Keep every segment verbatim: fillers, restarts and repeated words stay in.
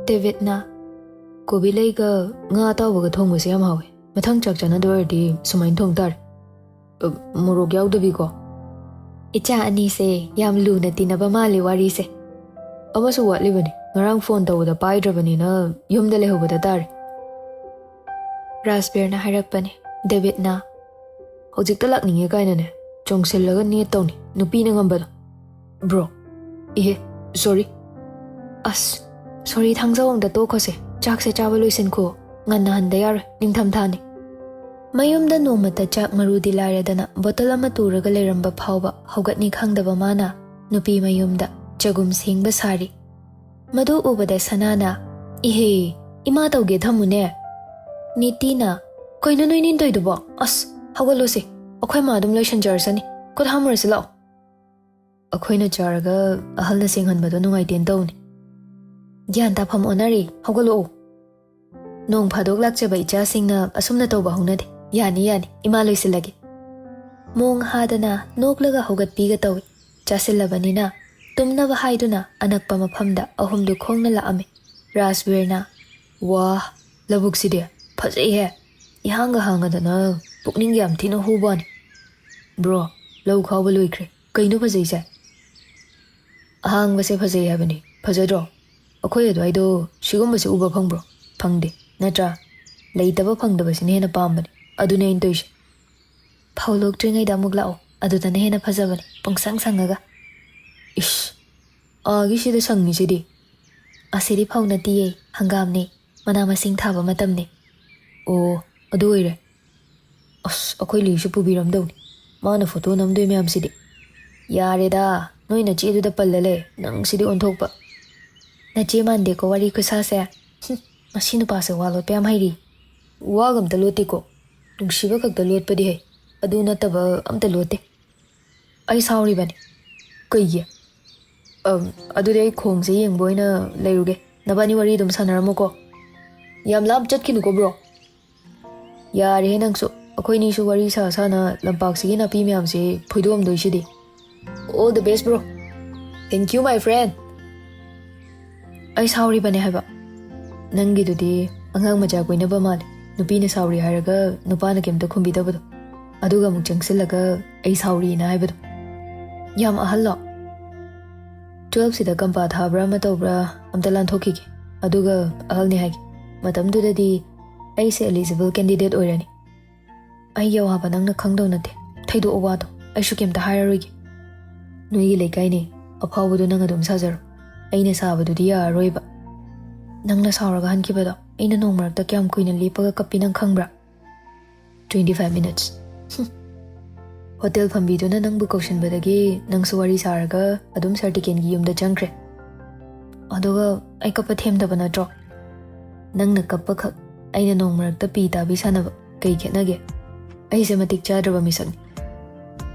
ꯗꯦꯕꯤꯠꯅ, "ꯀꯣꯕꯤ ꯂꯩꯒ ꯉꯥ ꯑꯇꯥꯎꯕꯒ ꯊꯣꯡꯕꯁꯦ ꯌꯥꯝ ꯍꯥꯎꯋꯦ꯫ ꯃꯊꯪ ꯆꯥꯛ ꯆꯥꯅꯗꯣꯏ ꯑꯣꯏꯔꯗꯤ ꯁꯨꯃꯥꯏꯅ ꯊꯣꯡ ꯇꯥꯔꯦ꯫ ꯑ, ꯃꯣꯔꯣꯛ ꯌꯥꯎꯗꯕꯤꯀꯣ?" "ꯏꯆꯥ ꯑꯅꯤꯁꯦ ꯌꯥꯝ ꯂꯨꯅ ꯇꯤꯟꯅꯕ ꯃꯥꯜꯂꯦ ꯋꯥꯔꯤꯁꯦ꯫ ꯑꯃꯁꯨ ꯋꯥꯠꯂꯤꯕꯅꯤ, ꯉꯔꯥꯡ ꯐꯣꯟ ꯇꯧꯕꯗ ꯄꯥꯏꯗ꯭ꯔꯕꯅꯤꯅ ꯌꯨꯝꯗ ꯂꯩꯍꯧꯕꯗ ꯇꯥꯔꯦ꯫" ꯔꯥꯖꯕꯤꯔꯅ ꯍꯥꯏꯔꯛꯄꯅꯦ꯫ ꯗꯦꯕꯤꯠꯅ, "ꯍꯧꯖꯤꯛꯇ ꯂꯥꯛꯅꯤꯡꯉꯦ ꯀꯥꯏꯅꯅꯦ ꯆꯣꯡꯁꯤꯜꯂꯒ ꯅꯦꯠ ꯇꯧꯅꯤ, ꯅꯨꯄꯤꯅ ꯉꯝꯕꯗꯣ꯫ ꯕ꯭ꯔꯣ, ꯏꯍꯦ, ꯁꯣꯔꯤ꯫ ꯑꯁ, ꯁꯣꯔꯤ, ꯊꯥꯡꯖꯧ ꯑꯝꯇ ꯇꯣꯛꯈꯣꯁꯦ꯫ ꯆꯥꯛꯁꯦ ꯆꯥꯕ ꯂꯣꯏꯁꯤꯟꯈꯣ꯫ ꯉꯟꯅ ꯍꯟꯗ ꯌꯥꯔꯣꯏ, ꯅꯤꯡꯊꯝꯊꯥꯅꯤ꯫" ꯃꯌꯨꯝꯗ ꯅꯣꯡꯃꯇ ꯆꯥꯛ ꯃꯔꯨꯗꯤ ꯂꯥꯏꯔꯗꯅ ꯕꯣꯇꯜ ꯑꯃ ꯇꯨꯔꯒ ꯂꯩꯔꯝꯕ ꯐꯥꯎꯕ ꯍꯧꯒꯠꯅꯤ ꯈꯪꯗꯕ ꯃꯥꯅ ꯅꯨꯄꯤ ꯃꯌꯨꯝꯗ ꯆꯒꯨꯝ ꯁꯦꯡꯕ ꯁꯥꯔꯤ꯫ ꯃꯗꯨ ꯎꯕꯗ ꯁꯅꯥꯅ, "ꯏꯍꯦ, ꯏꯃꯥ ꯇꯧꯒꯦ ꯊꯝꯃꯨꯅꯦ꯫" ꯅꯤꯇꯤꯅ, "ꯀꯩꯅꯣ ꯅꯣꯏꯅꯤꯅ ꯇꯧꯏꯗꯨꯕꯣ? ꯑꯁ, ꯍꯧꯒꯠꯂꯣꯁꯦ, ꯑꯩꯈꯣꯏ ꯃꯥ ꯑꯗꯨꯝ ꯂꯣꯏꯁꯟꯖꯔꯁꯅꯤ, ꯈꯨꯠ ꯍꯥꯝꯃꯨꯔꯁꯤ ꯂꯥꯛꯑꯣ꯫" "ꯑꯩꯈꯣꯏꯅ ꯆꯥꯔꯒ ꯑꯍꯜꯅ ꯁꯦꯡꯍꯟꯕꯗꯣ ꯅꯨꯡꯉꯥꯏꯇꯦꯅ ꯇꯧꯅꯤ꯫" "ꯒ꯭ꯌꯥꯟ ꯇꯥꯐꯝ ꯑꯣꯟꯅꯔꯦ, ꯍꯧꯒꯠꯂꯛꯑꯣ꯫" "ꯅꯣꯡ ꯐꯥꯗꯣꯛ ꯂꯥꯛꯆꯕ ꯏꯆꯥꯁꯤꯡꯅ ꯑꯁꯨꯝꯅ ꯇꯧꯕ ꯍꯧꯅꯗꯦ꯫ ꯌꯥꯅꯤ, ꯌꯥꯅꯤ, ꯏꯃꯥ ꯂꯣꯏꯁꯤꯜꯂꯒꯦ꯫" ꯃꯣꯡ ꯍꯥꯗꯅ ꯅꯣꯛꯂꯒ ꯍꯧꯒꯠꯄꯤꯒ ꯇꯧꯏ꯫ ꯆꯥꯁꯤꯜꯂꯕꯅꯤꯅ ꯇꯨꯝꯅꯕ ꯍꯥꯏꯗꯨꯅ ꯑꯅꯛꯄ ꯃꯐꯝꯗ ꯑꯍꯨꯝꯗꯨ ꯈꯣꯡꯅ ꯂꯥꯛꯑꯝꯃꯤ꯫ ꯔꯥꯖꯕꯤꯔꯅ, "ꯋꯥ, ꯂꯧꯕꯨꯛꯁꯤꯗꯤ ꯐꯖꯩꯍꯦ, ꯏꯍꯥꯡꯒ ꯍꯥꯡꯉꯗꯅ ꯄꯨꯛꯅꯤꯡꯒ ꯌꯥꯝ ꯊꯤꯅ ꯍꯨꯕ ꯋꯥꯅꯤ꯫" "ꯕ꯭ꯔꯣ, ꯂꯧ ꯈꯥꯎꯕ ꯂꯣꯏꯈ꯭ꯔꯦ꯫ ꯀꯩꯅꯣ ꯐꯖꯩꯁꯦ?" "ꯑꯍꯥꯡꯕꯁꯦ ꯐꯖꯩ ꯍꯥꯏꯕꯅꯤ, ꯐꯖꯗ꯭ꯔꯣ? ꯑꯩꯈꯣꯏ ꯑꯗꯨꯋꯥꯏꯗꯣ ꯁꯤꯒꯨꯝꯕꯁꯦ ꯎꯕ ꯐꯪꯕ꯭ꯔꯣ? ꯐꯪꯗꯦ, ꯅꯠꯇ꯭ꯔꯥ? ꯂꯩꯇꯕ ꯐꯪꯗꯕꯁꯤꯅ ꯍꯦꯟꯅ ꯄꯥꯝꯕꯅꯤ, ꯑꯗꯨꯅꯦ ꯑꯩꯅ ꯇꯧꯔꯤꯁꯦ꯫" "ꯐꯧ ꯂꯣꯛꯇ꯭ꯔꯤꯉꯩꯗ ꯑꯃꯨꯛ ꯂꯥꯛꯑꯣ, ꯑꯗꯨꯗꯅ ꯍꯦꯟꯅ ꯐꯖꯕꯅꯤ, ꯄꯨꯡꯁꯪ ꯁꯪꯉꯒ꯫" "ꯏꯁ, ꯑꯥꯒꯤꯁꯤꯗ ꯁꯪꯉꯤꯁꯤꯗꯤ?" "ꯑꯁꯤꯗꯤ ꯐꯧ ꯅꯠꯇꯤꯌꯦ, ꯍꯪꯒꯥꯝꯅꯦ, ꯃꯅꯥ ꯃꯁꯤꯡ ꯊꯥꯕ ꯃꯇꯝꯅꯦ꯫" "ꯑꯣ, ꯑꯗꯨ ꯑꯣꯏꯔꯦ꯫ ꯑꯁ, ꯑꯩꯈꯣꯏ ꯂꯤꯁꯨ ꯄꯨꯕꯤꯔꯝꯗꯧꯅꯤ, ꯃꯥꯅ ꯐꯣꯇꯣ ꯅꯝꯗꯣꯏ ꯃꯌꯥꯝꯁꯤꯗꯤ꯫" "ꯌꯥꯔꯦꯗ, ꯅꯣꯏ ꯅꯆꯦꯗꯨꯗ ꯄꯜꯂ ꯂꯩ, ꯅꯪ ꯁꯤꯗꯤ ꯑꯣꯟꯊꯣꯛꯄ꯫" "ꯅꯆꯦ ꯃꯥꯟꯗꯦꯀꯣ ꯋꯥꯔꯤ ꯈꯨꯁꯥꯁꯦ꯫ ꯍꯨꯝ, ꯃꯁꯤ ꯅꯨꯄꯥꯁꯦ ꯋꯥ ꯂꯣꯠꯄ ꯌꯥꯝ ꯍꯩꯔꯤ꯫ ꯋꯥꯒ ꯑꯝꯇ ꯂꯣꯠꯇꯦꯀꯣ, ꯅꯨꯡꯁꯤꯕ ꯈꯛꯇ ꯂꯣꯠꯄꯗꯤ ꯍꯩ, ꯑꯗꯨ ꯅꯠꯇꯕ ꯑꯝꯇ ꯂꯣꯠꯇꯦ꯫" "ꯑꯩ ꯁꯥꯎꯔꯤꯕꯅꯤ꯫" "ꯀꯩꯒꯤ?" "ꯑꯝ, ꯑꯗꯨꯗꯤ ꯑꯩ ꯈꯣꯡꯁꯦ ꯌꯦꯡꯕ ꯑꯣꯏꯅ ꯂꯩꯔꯨꯒꯦ, ꯅꯕꯥꯅꯤ ꯋꯥꯔꯤ ꯑꯗꯨꯝ ꯁꯥꯟꯅꯔꯝꯃꯨꯀꯣ꯫ ꯌꯥꯝ ꯂꯥꯞ ꯆꯠꯈꯤꯅꯨꯀꯣ, ꯕ꯭ꯔꯣ꯫" "ꯌꯥꯔꯦꯍꯦ ꯅꯪꯁꯨ, ꯑꯩꯈꯣꯏꯅꯤꯁꯨ ꯋꯥꯔꯤ ꯁꯥ ꯁꯥꯅ ꯂꯝꯄꯥꯛꯁꯤꯒꯤ ꯅꯥꯄꯤ ꯃꯌꯥꯝꯁꯦ ꯐꯣꯏꯗꯣꯛꯑꯝꯗꯣꯏꯁꯤꯗꯤ꯫" "All the best, bro." "Thank you, my friend." "ꯑꯩ ꯁꯥꯎꯔꯤꯕꯅꯦ ꯍꯥꯏꯕ, ꯅꯪꯒꯤꯗꯨꯗꯤ ꯑꯉꯥꯡ ꯃꯆꯥ ꯀꯣꯏꯅꯕ ꯃꯥꯜꯂꯦ꯫ ꯅꯨꯄꯤꯅ ꯁꯥꯎꯔꯤ ꯍꯥꯏꯔꯒ ꯅꯨꯄꯥꯅ ꯀꯩꯝꯇ ꯈꯨꯝꯕꯤꯗꯕꯗꯣ, ꯑꯗꯨꯒ ꯑꯃꯨꯛ ꯆꯪꯁꯤꯜꯂꯒ "ꯑꯩ ꯁꯥꯎꯔꯤꯅ" ꯍꯥꯏꯕꯗꯣ꯫ ꯌꯥꯝ ꯑꯍꯜꯂꯣ? ꯇ꯭ꯋꯦꯜꯐꯁꯤꯗ ꯀꯝꯄꯥ ꯊꯥꯕ꯭ꯔꯥ ꯑꯃ ꯇꯧꯕ꯭ꯔꯥ? ꯑꯝꯇ ꯂꯥꯟꯊꯣꯛꯈꯤꯒꯦ, ꯑꯗꯨꯒ ꯑꯍꯜꯅꯤ ꯍꯥꯏꯒꯦ꯫ ꯃꯇꯝꯗꯨꯗꯗꯤ ꯑꯩꯁꯦ eligible candidate ꯑꯣꯏꯔꯅꯤ꯫ ꯑꯩꯒꯤ ꯑꯋꯥꯕ ꯅꯪꯅ ꯈꯪꯗꯧ ꯅꯠꯇꯦ꯫ ꯊꯩꯗꯣꯛꯑꯣ ꯋꯥꯗꯣ, ꯑꯩꯁꯨ ꯀꯩꯝꯇ ꯍꯥꯏꯔꯔꯣꯏꯒꯦ꯫ ꯅꯣꯏꯒꯤ ꯂꯩꯀꯥꯏꯅꯦ, ꯑꯐꯥꯎꯕꯗꯣ ꯅꯪ ꯑꯗꯨꯝ ꯁꯥꯖꯔꯣ꯫ ꯑꯩꯅ ꯁꯥꯕꯗꯨꯗꯤ ꯌꯥꯔꯔꯣꯏꯕ꯫ ꯅꯪꯅ ꯁꯥꯎꯔꯒ ꯍꯟꯈꯤꯕꯗꯣ ꯑꯩꯅ ꯅꯣꯡ ꯃꯔꯛꯇ ꯀꯌꯥꯝ ꯀꯨꯏꯅ ꯂꯦꯞꯄꯒ ꯀꯞꯄꯤ ꯅꯪ ꯈꯪꯕ꯭ꯔꯥ? Twenty five minutes꯫ ꯍꯨꯝ꯫ ꯍꯣꯇꯦꯜ ꯐꯝꯕꯤꯗꯨꯅ ꯅꯪꯕꯨ ꯀꯧꯁꯤꯟꯕꯗꯒꯤ ꯅꯪꯁꯨ ꯋꯥꯔꯤ ꯁꯥꯔꯒ ꯑꯗꯨꯝ ꯁꯥꯔ ꯇꯤꯀꯦꯟꯒꯤ ꯌꯨꯝꯗ ꯆꯪꯈ꯭ꯔꯦ꯫ ꯑꯗꯨꯒ ꯑꯩ ꯀꯞꯄ ꯊꯦꯝꯗꯕ ꯅꯠꯇ꯭ꯔꯣ? ꯅꯪꯅ ꯀꯞꯄꯈꯛ, ꯑꯩꯅ ꯅꯣꯡ ꯃꯔꯛꯇ ꯄꯤ ꯇꯥꯕꯤ ꯁꯥꯟꯅꯕ ꯀꯩ ꯈꯦꯠꯅꯒꯦ? ꯑꯩꯁꯦ ꯃꯇꯤꯛ ꯆꯥꯗ꯭ꯔꯕ ꯃꯤꯁꯛꯅꯤ꯫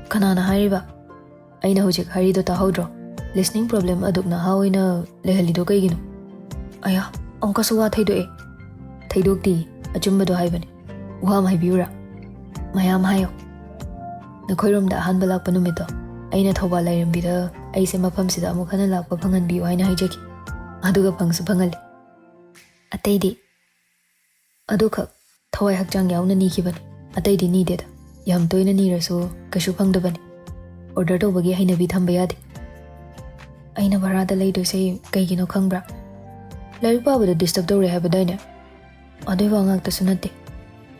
ꯀꯅꯥꯅ ꯍꯥꯏꯔꯤꯕ? ꯑꯩꯅ ꯍꯧꯖꯤꯛ ꯍꯥꯏꯔꯤꯗꯣ ꯇꯥꯍꯧꯗ꯭ꯔꯣ? Listening problem ꯑꯗꯨꯛ ꯅꯍꯥ ꯑꯣꯏꯅ ꯂꯩꯍꯜꯂꯤꯗꯣ ꯀꯩꯒꯤꯅꯣ? ꯑꯌꯥ, ꯑꯃꯨꯛꯀꯁꯨ ꯋꯥ ꯊꯩꯗꯣꯛꯑꯦ꯫ ꯊꯩꯗꯣꯛꯇꯤ, ꯑꯆꯨꯝꯕꯗꯣ ꯍꯥꯏꯕꯅꯤ꯫ ꯋꯥ ꯑꯃ ꯍꯥꯏꯕꯤꯌꯨꯔꯥ? ꯃꯌꯥꯝ ꯍꯥꯏꯌꯣ꯫ ꯅꯈꯣꯏꯔꯣꯝꯗ ꯑꯍꯥꯟꯕ ꯂꯥꯛꯄ ꯅꯨꯃꯤꯠꯇꯣ, ꯑꯩꯅ ꯊꯧꯕꯥꯜ ꯂꯥꯏꯔꯦꯝꯕꯤꯗ ꯑꯩꯁꯦ ꯃꯐꯝꯁꯤꯗ ꯑꯃꯨꯛ ꯍꯟꯅ ꯂꯥꯛꯄ ꯐꯪꯍꯟꯕꯤꯌꯨ ꯍꯥꯏꯅ ꯍꯥꯏꯖꯈꯤ꯫ ꯑꯗꯨꯒ ꯐꯪꯁꯨ ꯐꯪꯍꯜꯂꯤ꯫ ꯑꯇꯩꯗꯤ ꯑꯗꯨꯈꯛ ꯊꯋꯥꯏ ꯍꯛꯆꯥꯡ ꯌꯥꯎꯅ ꯅꯤꯈꯤꯕꯅꯤ꯫ ꯑꯇꯩꯗꯤ ꯅꯤꯗꯦꯗ꯫ ꯌꯥꯝ ꯇꯣꯏꯅ ꯅꯤꯔꯁꯨ ꯀꯩꯁꯨ ꯐꯪꯗꯕꯅꯤ꯫ Order ꯇꯧꯕꯒꯤ ꯍꯩꯅꯕꯤ ꯊꯝꯕ ꯌꯥꯗꯦ꯫ ꯑꯩꯅ ꯚꯔꯥꯗ ꯂꯩꯗꯣꯏꯁꯦ ꯀꯩꯒꯤꯅꯣ ꯈꯪꯕ꯭ꯔꯥ? ꯂꯥꯏꯔꯤꯛ ꯄꯥꯕꯗ disturb ꯇꯧꯔꯦ ꯍꯥꯏꯕꯗꯥꯏꯅꯦ? ꯑꯗꯨꯏ ꯋꯥ ꯉꯥꯛꯇꯁꯨ ꯅꯠꯇꯦ꯫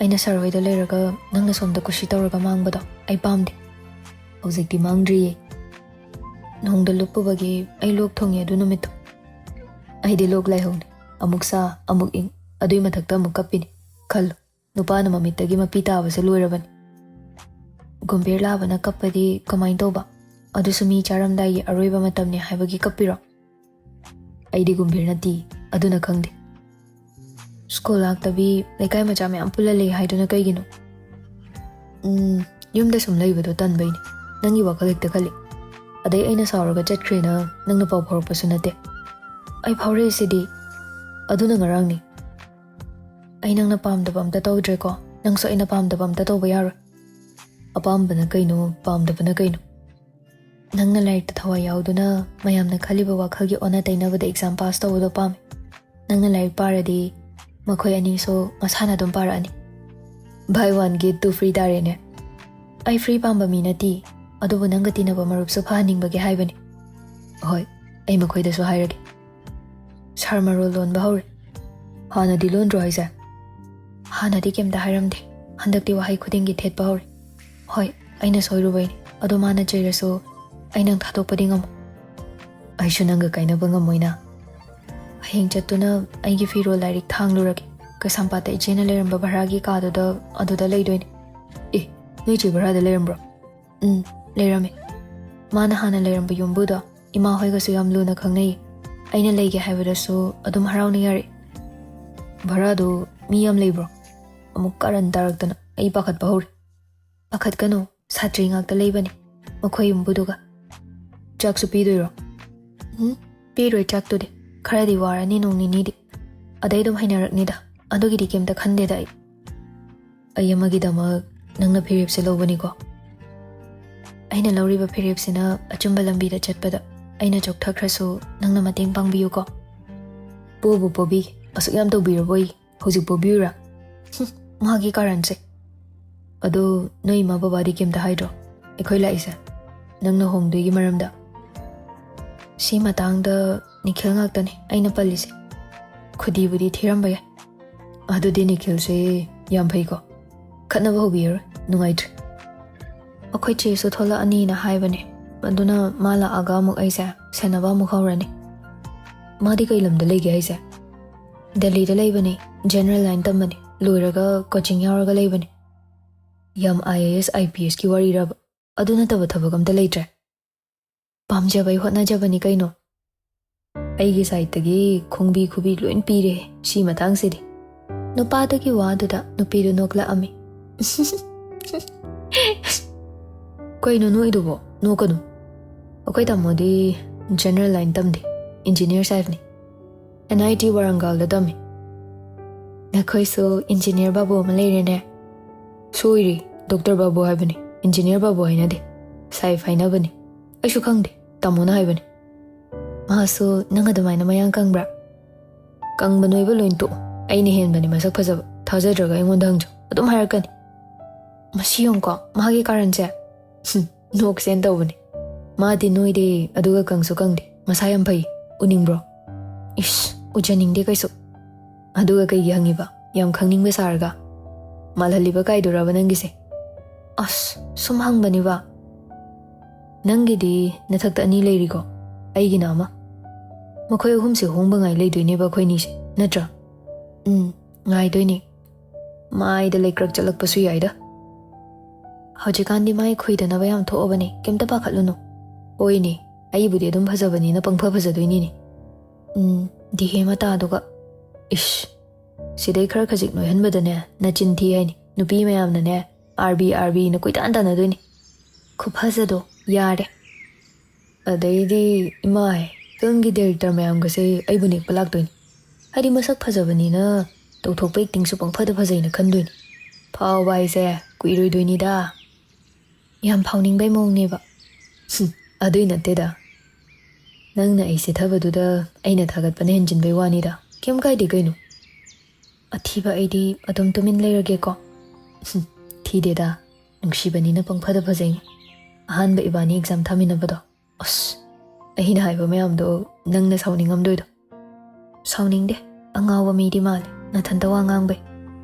ꯑꯩꯅ ꯁꯥꯔ ꯍꯣꯏꯗ ꯂꯩꯔꯒ ꯅꯪꯅ ꯁꯣꯝꯗ ꯀꯨꯁꯤ ꯇꯧꯔꯒ ꯃꯥꯡꯕꯗꯣ ꯑꯩ ꯄꯥꯝꯗꯦ꯫ ꯍꯧꯖꯤꯛꯇꯤ ꯃꯥꯡꯗ꯭ꯔꯤꯌꯦ꯫ ꯅꯣꯡꯗ ꯂꯨꯞꯄꯨꯕꯒꯤ ꯑꯩ ꯂꯣꯛ ꯊꯨꯡꯉꯦ ꯑꯗꯨ ꯅꯨꯃꯤꯠꯇꯣ꯫ ꯑꯩꯗꯤ ꯂꯣꯛ ꯂꯥꯏꯍꯧꯅꯤ꯫ ꯑꯃꯨꯛ ꯁꯥ, ꯑꯃꯨꯛ ꯏꯪ, ꯑꯗꯨꯏ ꯃꯊꯛꯇ ꯑꯃꯨꯛ ꯀꯞꯄꯤꯅꯤ꯫ ꯈꯜꯂꯨ, ꯅꯨꯄꯥꯅ ꯃꯃꯤꯠꯇꯒꯤ ꯃꯄꯤ ꯇꯥꯕꯁꯦ ꯂꯣꯏꯔꯕꯅꯤ꯫ ꯒꯨꯝꯚꯤꯔ ꯂꯥꯕꯅ ꯀꯞꯄꯗꯤ ꯀꯃꯥꯏꯅ ꯇꯧꯕ? ꯑꯗꯨꯁꯨ ꯃꯤ ꯆꯥꯔꯝꯗꯥꯏꯒꯤ ꯑꯔꯣꯏꯕ ꯃꯇꯝꯅꯤ ꯍꯥꯏꯕꯒꯤ ꯀꯞꯄꯤꯔꯣ? ꯑꯩꯗꯤ ꯒꯨꯝꯚꯤꯔ ꯅꯠꯇꯦ, ꯑꯗꯨꯅ ꯈꯪꯗꯦ꯫ ꯁ꯭ꯀꯨꯜ ꯂꯥꯛꯇꯕꯤ ꯂꯩꯀꯥꯏ ꯃꯆꯥ ꯃꯌꯥꯝ ꯄꯨꯜꯂ ꯂꯩ ꯍꯥꯏꯗꯨꯅ ꯀꯩꯒꯤꯅꯣ? ꯎꯝ, ꯌꯨꯝꯗ ꯁꯨꯝ ꯂꯩꯕꯗꯣ ꯇꯟꯕꯩꯅꯦ꯫ ꯅꯪꯒꯤ ꯋꯥꯈꯜ ꯍꯦꯛꯇ ꯈꯜꯂꯤ꯫ ꯑꯗꯩ ꯑꯩꯅ ꯁꯥꯎꯔꯒ ꯆꯠꯈ꯭ꯔꯦꯅ ꯅꯪꯅ ꯄꯥꯎ ꯐꯥꯎꯔꯛꯄꯁꯨ ꯅꯠꯇꯦ꯫ ꯑꯩ ꯐꯥꯎꯔꯛꯏꯁꯤꯗꯤ꯫ ꯑꯗꯨꯅ ꯉꯔꯥꯡꯅꯤ꯫ ꯑꯩ ꯅꯪꯅ ꯄꯥꯝꯗꯕ ꯑꯝꯇ ꯇꯧꯗ꯭ꯔꯦꯀꯣ? ꯅꯪꯁꯨ ꯑꯩꯅ ꯄꯥꯝꯗꯕ ꯑꯝꯇ ꯇꯧꯕ ꯌꯥꯔꯣꯏ꯫ ꯑꯄꯥꯝꯕꯅ ꯀꯩꯅꯣ, ꯄꯥꯝꯗꯕꯅ ꯀꯩꯅꯣ? ꯅꯪꯅ ꯂꯥꯏꯔꯤꯛꯇ ꯊꯋꯥꯏ ꯌꯥꯎꯗꯨꯅ ꯃꯌꯥꯝꯅ ꯈꯜꯂꯤꯕ ꯋꯥꯈꯜꯒꯤ ꯑꯣꯟꯅ ꯇꯩꯅꯕꯗ exam pass ꯇꯧꯕꯗꯣ ꯄꯥꯝꯃꯤ꯫ ꯅꯪꯅ ꯂꯥꯏꯔꯤꯛ ꯄꯥꯔꯗꯤ ꯃꯈꯣꯏ ꯑꯅꯤꯁꯨ ꯃꯁꯥꯅ ꯑꯗꯨꯝ ꯄꯥꯔꯛꯑꯅꯤ꯫ Buy one get two free ꯇꯥꯔꯦꯅꯦ꯫ ꯑꯩ free ꯄꯥꯝꯕ ꯃꯤ ꯅꯠꯇꯦ, ꯑꯗꯨꯕꯨ ꯅꯪꯒ ꯇꯤꯟꯅꯕ ꯃꯔꯨꯞꯁꯨ ꯐꯍꯟꯅꯤꯡꯕꯒꯤ ꯍꯥꯏꯕꯅꯤ꯫ ꯍꯣꯏ, ꯑꯩ ꯃꯈꯣꯏꯗꯁꯨ ꯍꯥꯏꯔꯒꯦ꯫ ꯁꯥꯔ ꯃꯔꯣꯜ ꯂꯣꯟꯕ ꯍꯧꯔꯦ꯫ ꯍꯥꯟꯅꯗꯤ ꯂꯣꯟꯗ꯭ꯔꯣ ꯍꯥꯏꯁꯦ? ꯍꯥꯟꯅꯗꯤ ꯀꯩꯝꯇ ꯍꯥꯏꯔꯝꯗꯦ, ꯍꯟꯗꯛꯇꯤ ꯋꯥꯍꯩ ꯈꯨꯗꯤꯡꯒꯤ ꯊꯦꯠꯄ ꯍꯧꯔꯦ꯫ ꯍꯣꯏ, ꯑꯩꯅ ꯁꯣꯏꯔꯨꯕꯩꯅꯤ, ꯑꯗꯣ ꯃꯥꯅ ꯆꯩꯔꯁꯨ ꯑꯩ ꯅꯪ ꯊꯥꯗꯣꯛꯄꯗꯤ ꯉꯝꯃꯣꯏ꯫ ꯑꯩꯁꯨ ꯅꯪꯒ ꯀꯥꯏꯅꯕ ꯉꯝꯃꯣꯏꯅ꯫ ꯍꯌꯦꯡ ꯆꯠꯇꯨꯅ ꯑꯩꯒꯤ ꯐꯤꯔꯣꯜ ꯂꯥꯏꯔꯤꯛ ꯊꯥꯡꯂꯨꯔꯒꯦ꯫ ꯀꯩꯁꯥꯝꯄꯥꯠꯇ ꯏꯆꯦꯅ ꯂꯩꯔꯝꯕ ꯚꯔꯥꯒꯤ ꯀꯥꯗꯨꯗ, ꯑꯗꯨꯗ ꯂꯩꯗꯣꯏꯅꯤ꯫ ꯑꯦ, ꯅꯣꯏ ꯏꯆꯦ ꯚꯔꯥꯗ ꯂꯩꯔꯝꯕ꯭ꯔꯣ? ꯎꯝ, ꯂꯩꯔꯝꯃꯦ꯫ ꯃꯥꯅ ꯍꯥꯟꯅ ꯂꯩꯔꯝꯕ ꯌꯨꯝꯕꯨꯗꯣ ꯏꯃꯥ ꯍꯣꯏꯒꯁꯨ ꯌꯥꯝ ꯂꯨꯅ ꯈꯪꯅꯩ꯫ ꯑꯩꯅ ꯂꯩꯒꯦ ꯍꯥꯏꯕꯗꯁꯨ ꯑꯗꯨꯝ ꯍꯔꯥꯎꯅ ꯌꯥꯔꯛꯏ꯫ ꯚꯔꯥꯗꯨ ꯃꯤ ꯌꯥꯝ ꯂꯩꯕ꯭ꯔꯣ? ꯑꯃꯨꯛ ꯀꯥꯔꯟ ꯇꯥꯔꯛꯇꯅ ꯑꯩ ꯄꯥꯈꯠꯄ ꯍꯧꯔꯦ꯫ ꯄꯥꯈꯠꯀꯅꯨ, ꯁꯥꯇ꯭ꯔꯤ ꯉꯥꯛꯇ ꯂꯩꯕꯅꯤ ꯃꯈꯣꯏ ꯌꯨꯝꯕꯨꯗꯨꯒ꯫ ꯆꯥꯛꯁꯨ ꯄꯤꯗꯣꯏꯔꯣ? ꯎꯝ, ꯄꯤꯔꯣꯏ ꯆꯥꯛꯇꯨꯗꯤ꯫ ꯈꯔꯗꯤ ꯋꯥꯔꯅꯤ ꯅꯣꯡ ꯅꯤꯅꯤꯗꯤ꯫ ꯑꯗꯩ ꯑꯗꯨꯝ ꯍꯩꯅꯔꯛꯅꯤꯗ꯫ ꯑꯗꯨꯒꯤꯗꯤ ꯀꯩꯝꯇ ꯈꯟꯗꯦꯗ ꯑꯩ꯫ ꯑꯩ ꯑꯃꯒꯤꯗꯃꯛ ꯅꯪꯅ ꯐꯤꯔꯦꯞꯁꯦ ꯂꯧꯕꯅꯤꯀꯣ꯫ ꯑꯩꯅ ꯂꯧꯔꯤꯕ ꯐꯤꯔꯦꯞꯁꯤꯅ ꯑꯆꯨꯝꯕ ꯂꯝꯕꯤꯗ ꯆꯠꯄꯗ ꯑꯩꯅ ꯆꯣꯛꯊꯈ꯭ꯔꯁꯨ ꯅꯪꯅ ꯃꯇꯦꯡ ꯄꯥꯡꯕꯤꯌꯨꯀꯣ꯫ ꯄꯣꯕꯨ ꯄꯣꯕꯤꯒꯦ꯫ ꯑꯁꯨꯛ ꯌꯥꯝ ꯇꯧꯕꯤꯔꯕꯣꯏ ꯍꯧꯖꯤꯛ ꯄꯣꯕꯤꯌꯨꯔꯥ? ꯍꯨꯝ, ꯃꯥꯒꯤ ꯀꯥꯔꯟꯁꯦ꯫ ꯑꯗꯣ ꯅꯣꯏ ꯏꯃꯥ ꯕꯕꯥꯗꯤ ꯀꯩꯝꯇ ꯍꯥꯏꯗ꯭ꯔꯣ ꯑꯩꯈꯣꯏ ꯂꯥꯛꯏꯁꯦ? ꯅꯪꯅ ꯍꯣꯡꯗꯣꯏꯒꯤ ꯃꯔꯝꯗ? ꯁꯤ ꯃꯇꯥꯡꯗ ꯅꯤꯈꯤꯜ ꯉꯥꯛꯇꯅꯦ ꯑꯩꯅ ꯄꯜꯂꯤꯁꯦ꯫ ꯈꯨꯗꯤꯕꯨꯗꯤ ꯊꯤꯔꯝꯕ ꯌꯥꯏ꯫ ꯑꯗꯨꯗꯤ ꯅꯤꯈꯤꯜꯁꯦ ꯌꯥꯝ ꯐꯩꯀꯣ꯫ ꯈꯠꯅꯕ ꯍꯧꯕꯤꯔꯔꯣꯏ, ꯅꯨꯡꯉꯥꯏꯇ꯭ꯔꯦ꯫ ꯑꯩꯈꯣꯏ ꯆꯦꯁꯨ ꯊꯣꯛꯂꯛꯑꯅꯤꯅ ꯍꯥꯏꯕꯅꯦ, ꯑꯗꯨꯅ ꯃꯥ ꯂꯥꯛꯑꯒ ꯑꯃꯨꯛ ꯑꯩꯁꯦ ꯁꯦꯟꯅꯕ ꯑꯃꯨꯛ ꯍꯧꯔꯅꯤ꯫ ꯃꯥꯗꯤ ꯀꯩ ꯂꯝꯗ ꯂꯩꯒꯦ ꯍꯥꯏꯁꯦ? ꯗꯦꯜꯂꯤꯗ ꯂꯩꯕꯅꯦ, general line ꯇꯝꯕꯅꯦ, ꯂꯣꯏꯔꯒ coaching ꯌꯥꯎꯔꯒ ꯂꯩꯕꯅꯦ꯫ ꯌꯥꯝ IAS IPSꯀꯤ ꯋꯥꯔꯤꯔꯕ? ꯑꯗꯨ ꯅꯠꯇꯕ ꯊꯕꯛ ꯑꯝꯇ ꯂꯩꯇ꯭ꯔꯦ? ꯄꯥꯝꯖꯕꯩ ꯍꯣꯠꯅꯖꯕꯅꯤ ꯀꯩꯅꯣ꯫ ꯑꯩꯒꯤ sideꯇꯒꯤ ꯈꯣꯡꯕꯤ ꯈꯨꯕꯤ ꯂꯣꯏ ꯄꯤꯔꯦ ꯁꯤ ꯃꯇꯥꯡꯁꯤꯗꯤ꯫ ꯅꯨꯄꯥꯗꯨꯒꯤ ꯋꯥꯗꯨꯗ ꯅꯨꯄꯤꯗꯨ ꯅꯣꯛꯂꯛꯑꯝꯃꯤ꯫ ꯀꯩꯅꯣ ꯅꯣꯛꯏꯗꯨꯕꯣ? ꯅꯣꯛꯀꯅꯨ꯫ ꯑꯩꯈꯣꯏ ꯇꯥꯃꯣꯗꯤ general line ꯇꯝꯗꯦ, engineer ꯁꯥꯍꯦꯕꯅꯤ꯫ NIT ꯋꯥꯔꯪꯒꯜꯗ ꯇꯝꯃꯤ꯫ ꯅꯈꯣꯏꯁꯨ engineer ꯕꯥꯕꯨ ꯑꯃ ꯂꯩꯔꯦꯅꯦ꯫ ꯁꯣꯏꯔꯦ, doctor ꯕꯥꯕꯨ ꯍꯥꯏꯕꯅꯤ, engineer ꯕꯥꯕꯨ ꯍꯥꯏꯅꯗꯦ, ꯁꯥꯍꯦꯕ ꯍꯥꯏꯅꯕꯅꯤ꯫ ꯑꯩꯁꯨ ꯈꯪꯗꯦ, ꯇꯥꯃꯣꯅ ꯍꯥꯏꯕꯅꯤ꯫ ꯃꯥꯁꯨ ꯅꯪ ꯑꯗꯨꯃꯥꯏꯅ ꯃꯌꯥꯡ ꯀꯪꯕ꯭ꯔꯥ? ꯀꯪꯕ ꯅꯣꯏꯕ ꯂꯣꯏ ꯇꯣꯛꯑꯣ꯫ ꯑꯩꯅ ꯍꯦꯟꯕꯅꯤ ꯃꯁꯛ ꯐꯖꯕ꯫ ꯊꯥꯖꯗ꯭ꯔꯒ ꯑꯩꯉꯣꯟꯗ ꯍꯪꯖꯧ꯫ ꯑꯗꯨꯝ ꯍꯥꯏꯔꯛꯀꯅꯤ꯫ ꯃꯁꯤ ꯌꯦꯡꯉꯨꯀꯣ, ꯃꯥꯒꯤ ꯀꯥꯔꯟꯁꯦ꯫ ꯍꯨꯝ, ꯅꯣꯛꯁꯦꯅ ꯇꯧꯕꯅꯤ꯫ ꯃꯥꯗꯤ ꯅꯣꯏꯗꯦ, ꯑꯗꯨꯒ ꯀꯪꯁꯨ ꯀꯪꯗꯦ꯫ ꯃꯁꯥ ꯌꯥꯝ ꯐꯩ꯫ ꯎꯅꯤꯡꯕ꯭ꯔꯣ? ꯏꯁ, ꯎꯖꯅꯤꯡꯗꯦ ꯀꯩꯁꯨ꯫ ꯑꯗꯨꯒ ꯀꯩꯒꯤ ꯍꯪꯉꯤꯕ? ꯌꯥꯝ ꯈꯪꯅꯤꯡꯕ ꯁꯥꯔꯒ? ꯃꯥꯜꯍꯜꯂꯤꯕ ꯀꯥꯏꯗꯨꯔꯕ ꯅꯪꯒꯤꯁꯦ? ꯑꯁ, ꯁꯨꯝ ꯍꯪꯕꯅꯤꯕ꯫ ꯅꯪꯒꯤꯗꯤ ꯅꯊꯛꯇ ꯑꯅꯤ ꯂꯩꯔꯤꯀꯣ? ꯑꯩꯒꯤꯅ ꯑꯃ꯫ ꯃꯈꯣꯏ ꯑꯍꯨꯝꯁꯦ ꯍꯣꯡꯕ ꯉꯥꯏ ꯂꯩꯗꯣꯏꯅꯦꯕ ꯑꯩꯈꯣꯏꯅꯤꯁꯦ, ꯅꯠꯇ꯭ꯔꯥ? ꯎꯝ, ꯉꯥꯏꯗꯣꯏꯅꯦ꯫ ꯃꯥꯏꯗ ꯂꯩꯀ꯭ꯔꯛ ꯆꯠꯂꯛꯄꯁꯨ ꯌꯥꯏꯗ꯫ ꯍꯧꯖꯤꯛꯀꯥꯟꯗꯤ ꯃꯥꯏ ꯈꯨꯏꯗꯅꯕ ꯌꯥꯝ ꯊꯣꯛꯑꯕꯅꯦ, ꯀꯩꯝꯇ ꯄꯥꯈꯠꯂꯨꯅꯨ꯫ ꯍꯣꯏꯅꯦ, ꯑꯩꯕꯨꯗꯤ ꯑꯗꯨꯝ ꯐꯖꯕꯅꯤꯅ ꯄꯪꯐ ꯐꯖꯗꯣꯏꯅꯤꯅꯦ꯫ ꯎꯝ, ꯗꯤꯍꯦ ꯃꯇꯥꯗꯨꯒ꯫ ꯏꯁ, ꯁꯤꯗꯩ ꯈꯔ ꯈꯖꯤꯛ ꯅꯣꯏꯍꯟꯕꯗꯅꯦ ꯅꯆꯤꯟ ꯊꯤ ꯍꯥꯏꯅꯤ꯫ ꯅꯨꯄꯤ ꯃꯌꯥꯝꯅꯅꯦ ꯑꯥꯔꯕꯤ ꯑꯥꯔꯕꯤꯅ ꯀꯣꯏꯇꯥꯟ ꯇꯥꯟꯅꯗꯣꯏꯅꯤ꯫ ꯈꯨꯐꯖꯗꯣ ꯌꯥꯔꯦ꯫ ꯑꯗꯩꯗꯤ ꯏꯃꯥꯏ, ꯐꯤꯂꯝꯒꯤ ꯗꯥꯏꯔꯦꯛꯇꯔ ꯃꯌꯥꯝꯒꯁꯦ ꯑꯩꯕꯨ ꯅꯦꯛꯄ ꯂꯥꯛꯇꯣꯏꯅꯤ꯫ ꯍꯥꯏꯗꯤ ꯃꯁꯛ ꯐꯖꯕꯅꯤꯅ ꯇꯧꯊꯣꯛꯄ ꯑꯦꯛꯇꯤꯡꯁꯨ ꯄꯪꯐꯗ ꯐꯖꯩꯅ ꯈꯟꯗꯣꯏꯅꯤ꯫ ꯐꯥꯎꯕ ꯍꯥꯏꯁꯦ ꯀꯨꯏꯔꯣꯏꯗꯣꯏꯅꯤꯗ꯫ ꯌꯥꯝ ꯐꯥꯎꯅꯤꯡꯕꯩ ꯃꯑꯣꯡꯅꯦꯕ꯫ ꯍꯨꯝ, ꯑꯗꯨꯏ ꯅꯠꯇꯦꯗ꯫ ꯅꯪꯅ ꯑꯩ ꯁꯤꯊꯕꯗꯨꯗ ꯑꯩꯅ ꯊꯥꯒꯠꯄꯅ ꯍꯦꯟꯖꯤꯟꯕꯩ ꯋꯥꯅꯤꯗ꯫ ꯀꯩꯝ ꯀꯥꯏꯗꯦ ꯀꯩꯅꯣ꯫ ꯑꯊꯤꯕ ꯑꯩꯗꯤ ꯑꯗꯨꯝ ꯇꯨꯃꯤꯟ ꯂꯩꯔꯒꯦꯀꯣ꯫ ꯍꯨꯝ, ꯊꯤꯗꯦꯗ꯫ ꯅꯨꯡꯁꯤꯕꯅꯤꯅ ꯄꯪꯐꯗ ꯐꯖꯩꯅꯦ꯫ ꯑꯍꯥꯟꯕ ꯏꯕꯥꯅꯤ ꯑꯦꯛꯖꯥꯝ ꯊꯥꯃꯤꯟꯅꯕꯗꯣ꯫ ꯑꯁ, ꯑꯩꯅ ꯍꯥꯏꯕ ꯃꯌꯥꯝꯗꯣ ꯅꯪꯅ ꯁꯥꯎꯅꯤꯡꯉꯝꯗꯣꯏꯗꯣ꯫ ꯁꯥꯎꯅꯤꯡꯗꯦ꯫ ꯑꯉꯥꯎꯕ ꯃꯤꯗꯤ ꯃꯥꯜꯂꯦ, ꯅꯊꯟꯇ ꯋꯥ ꯉꯥꯡꯕꯩ꯫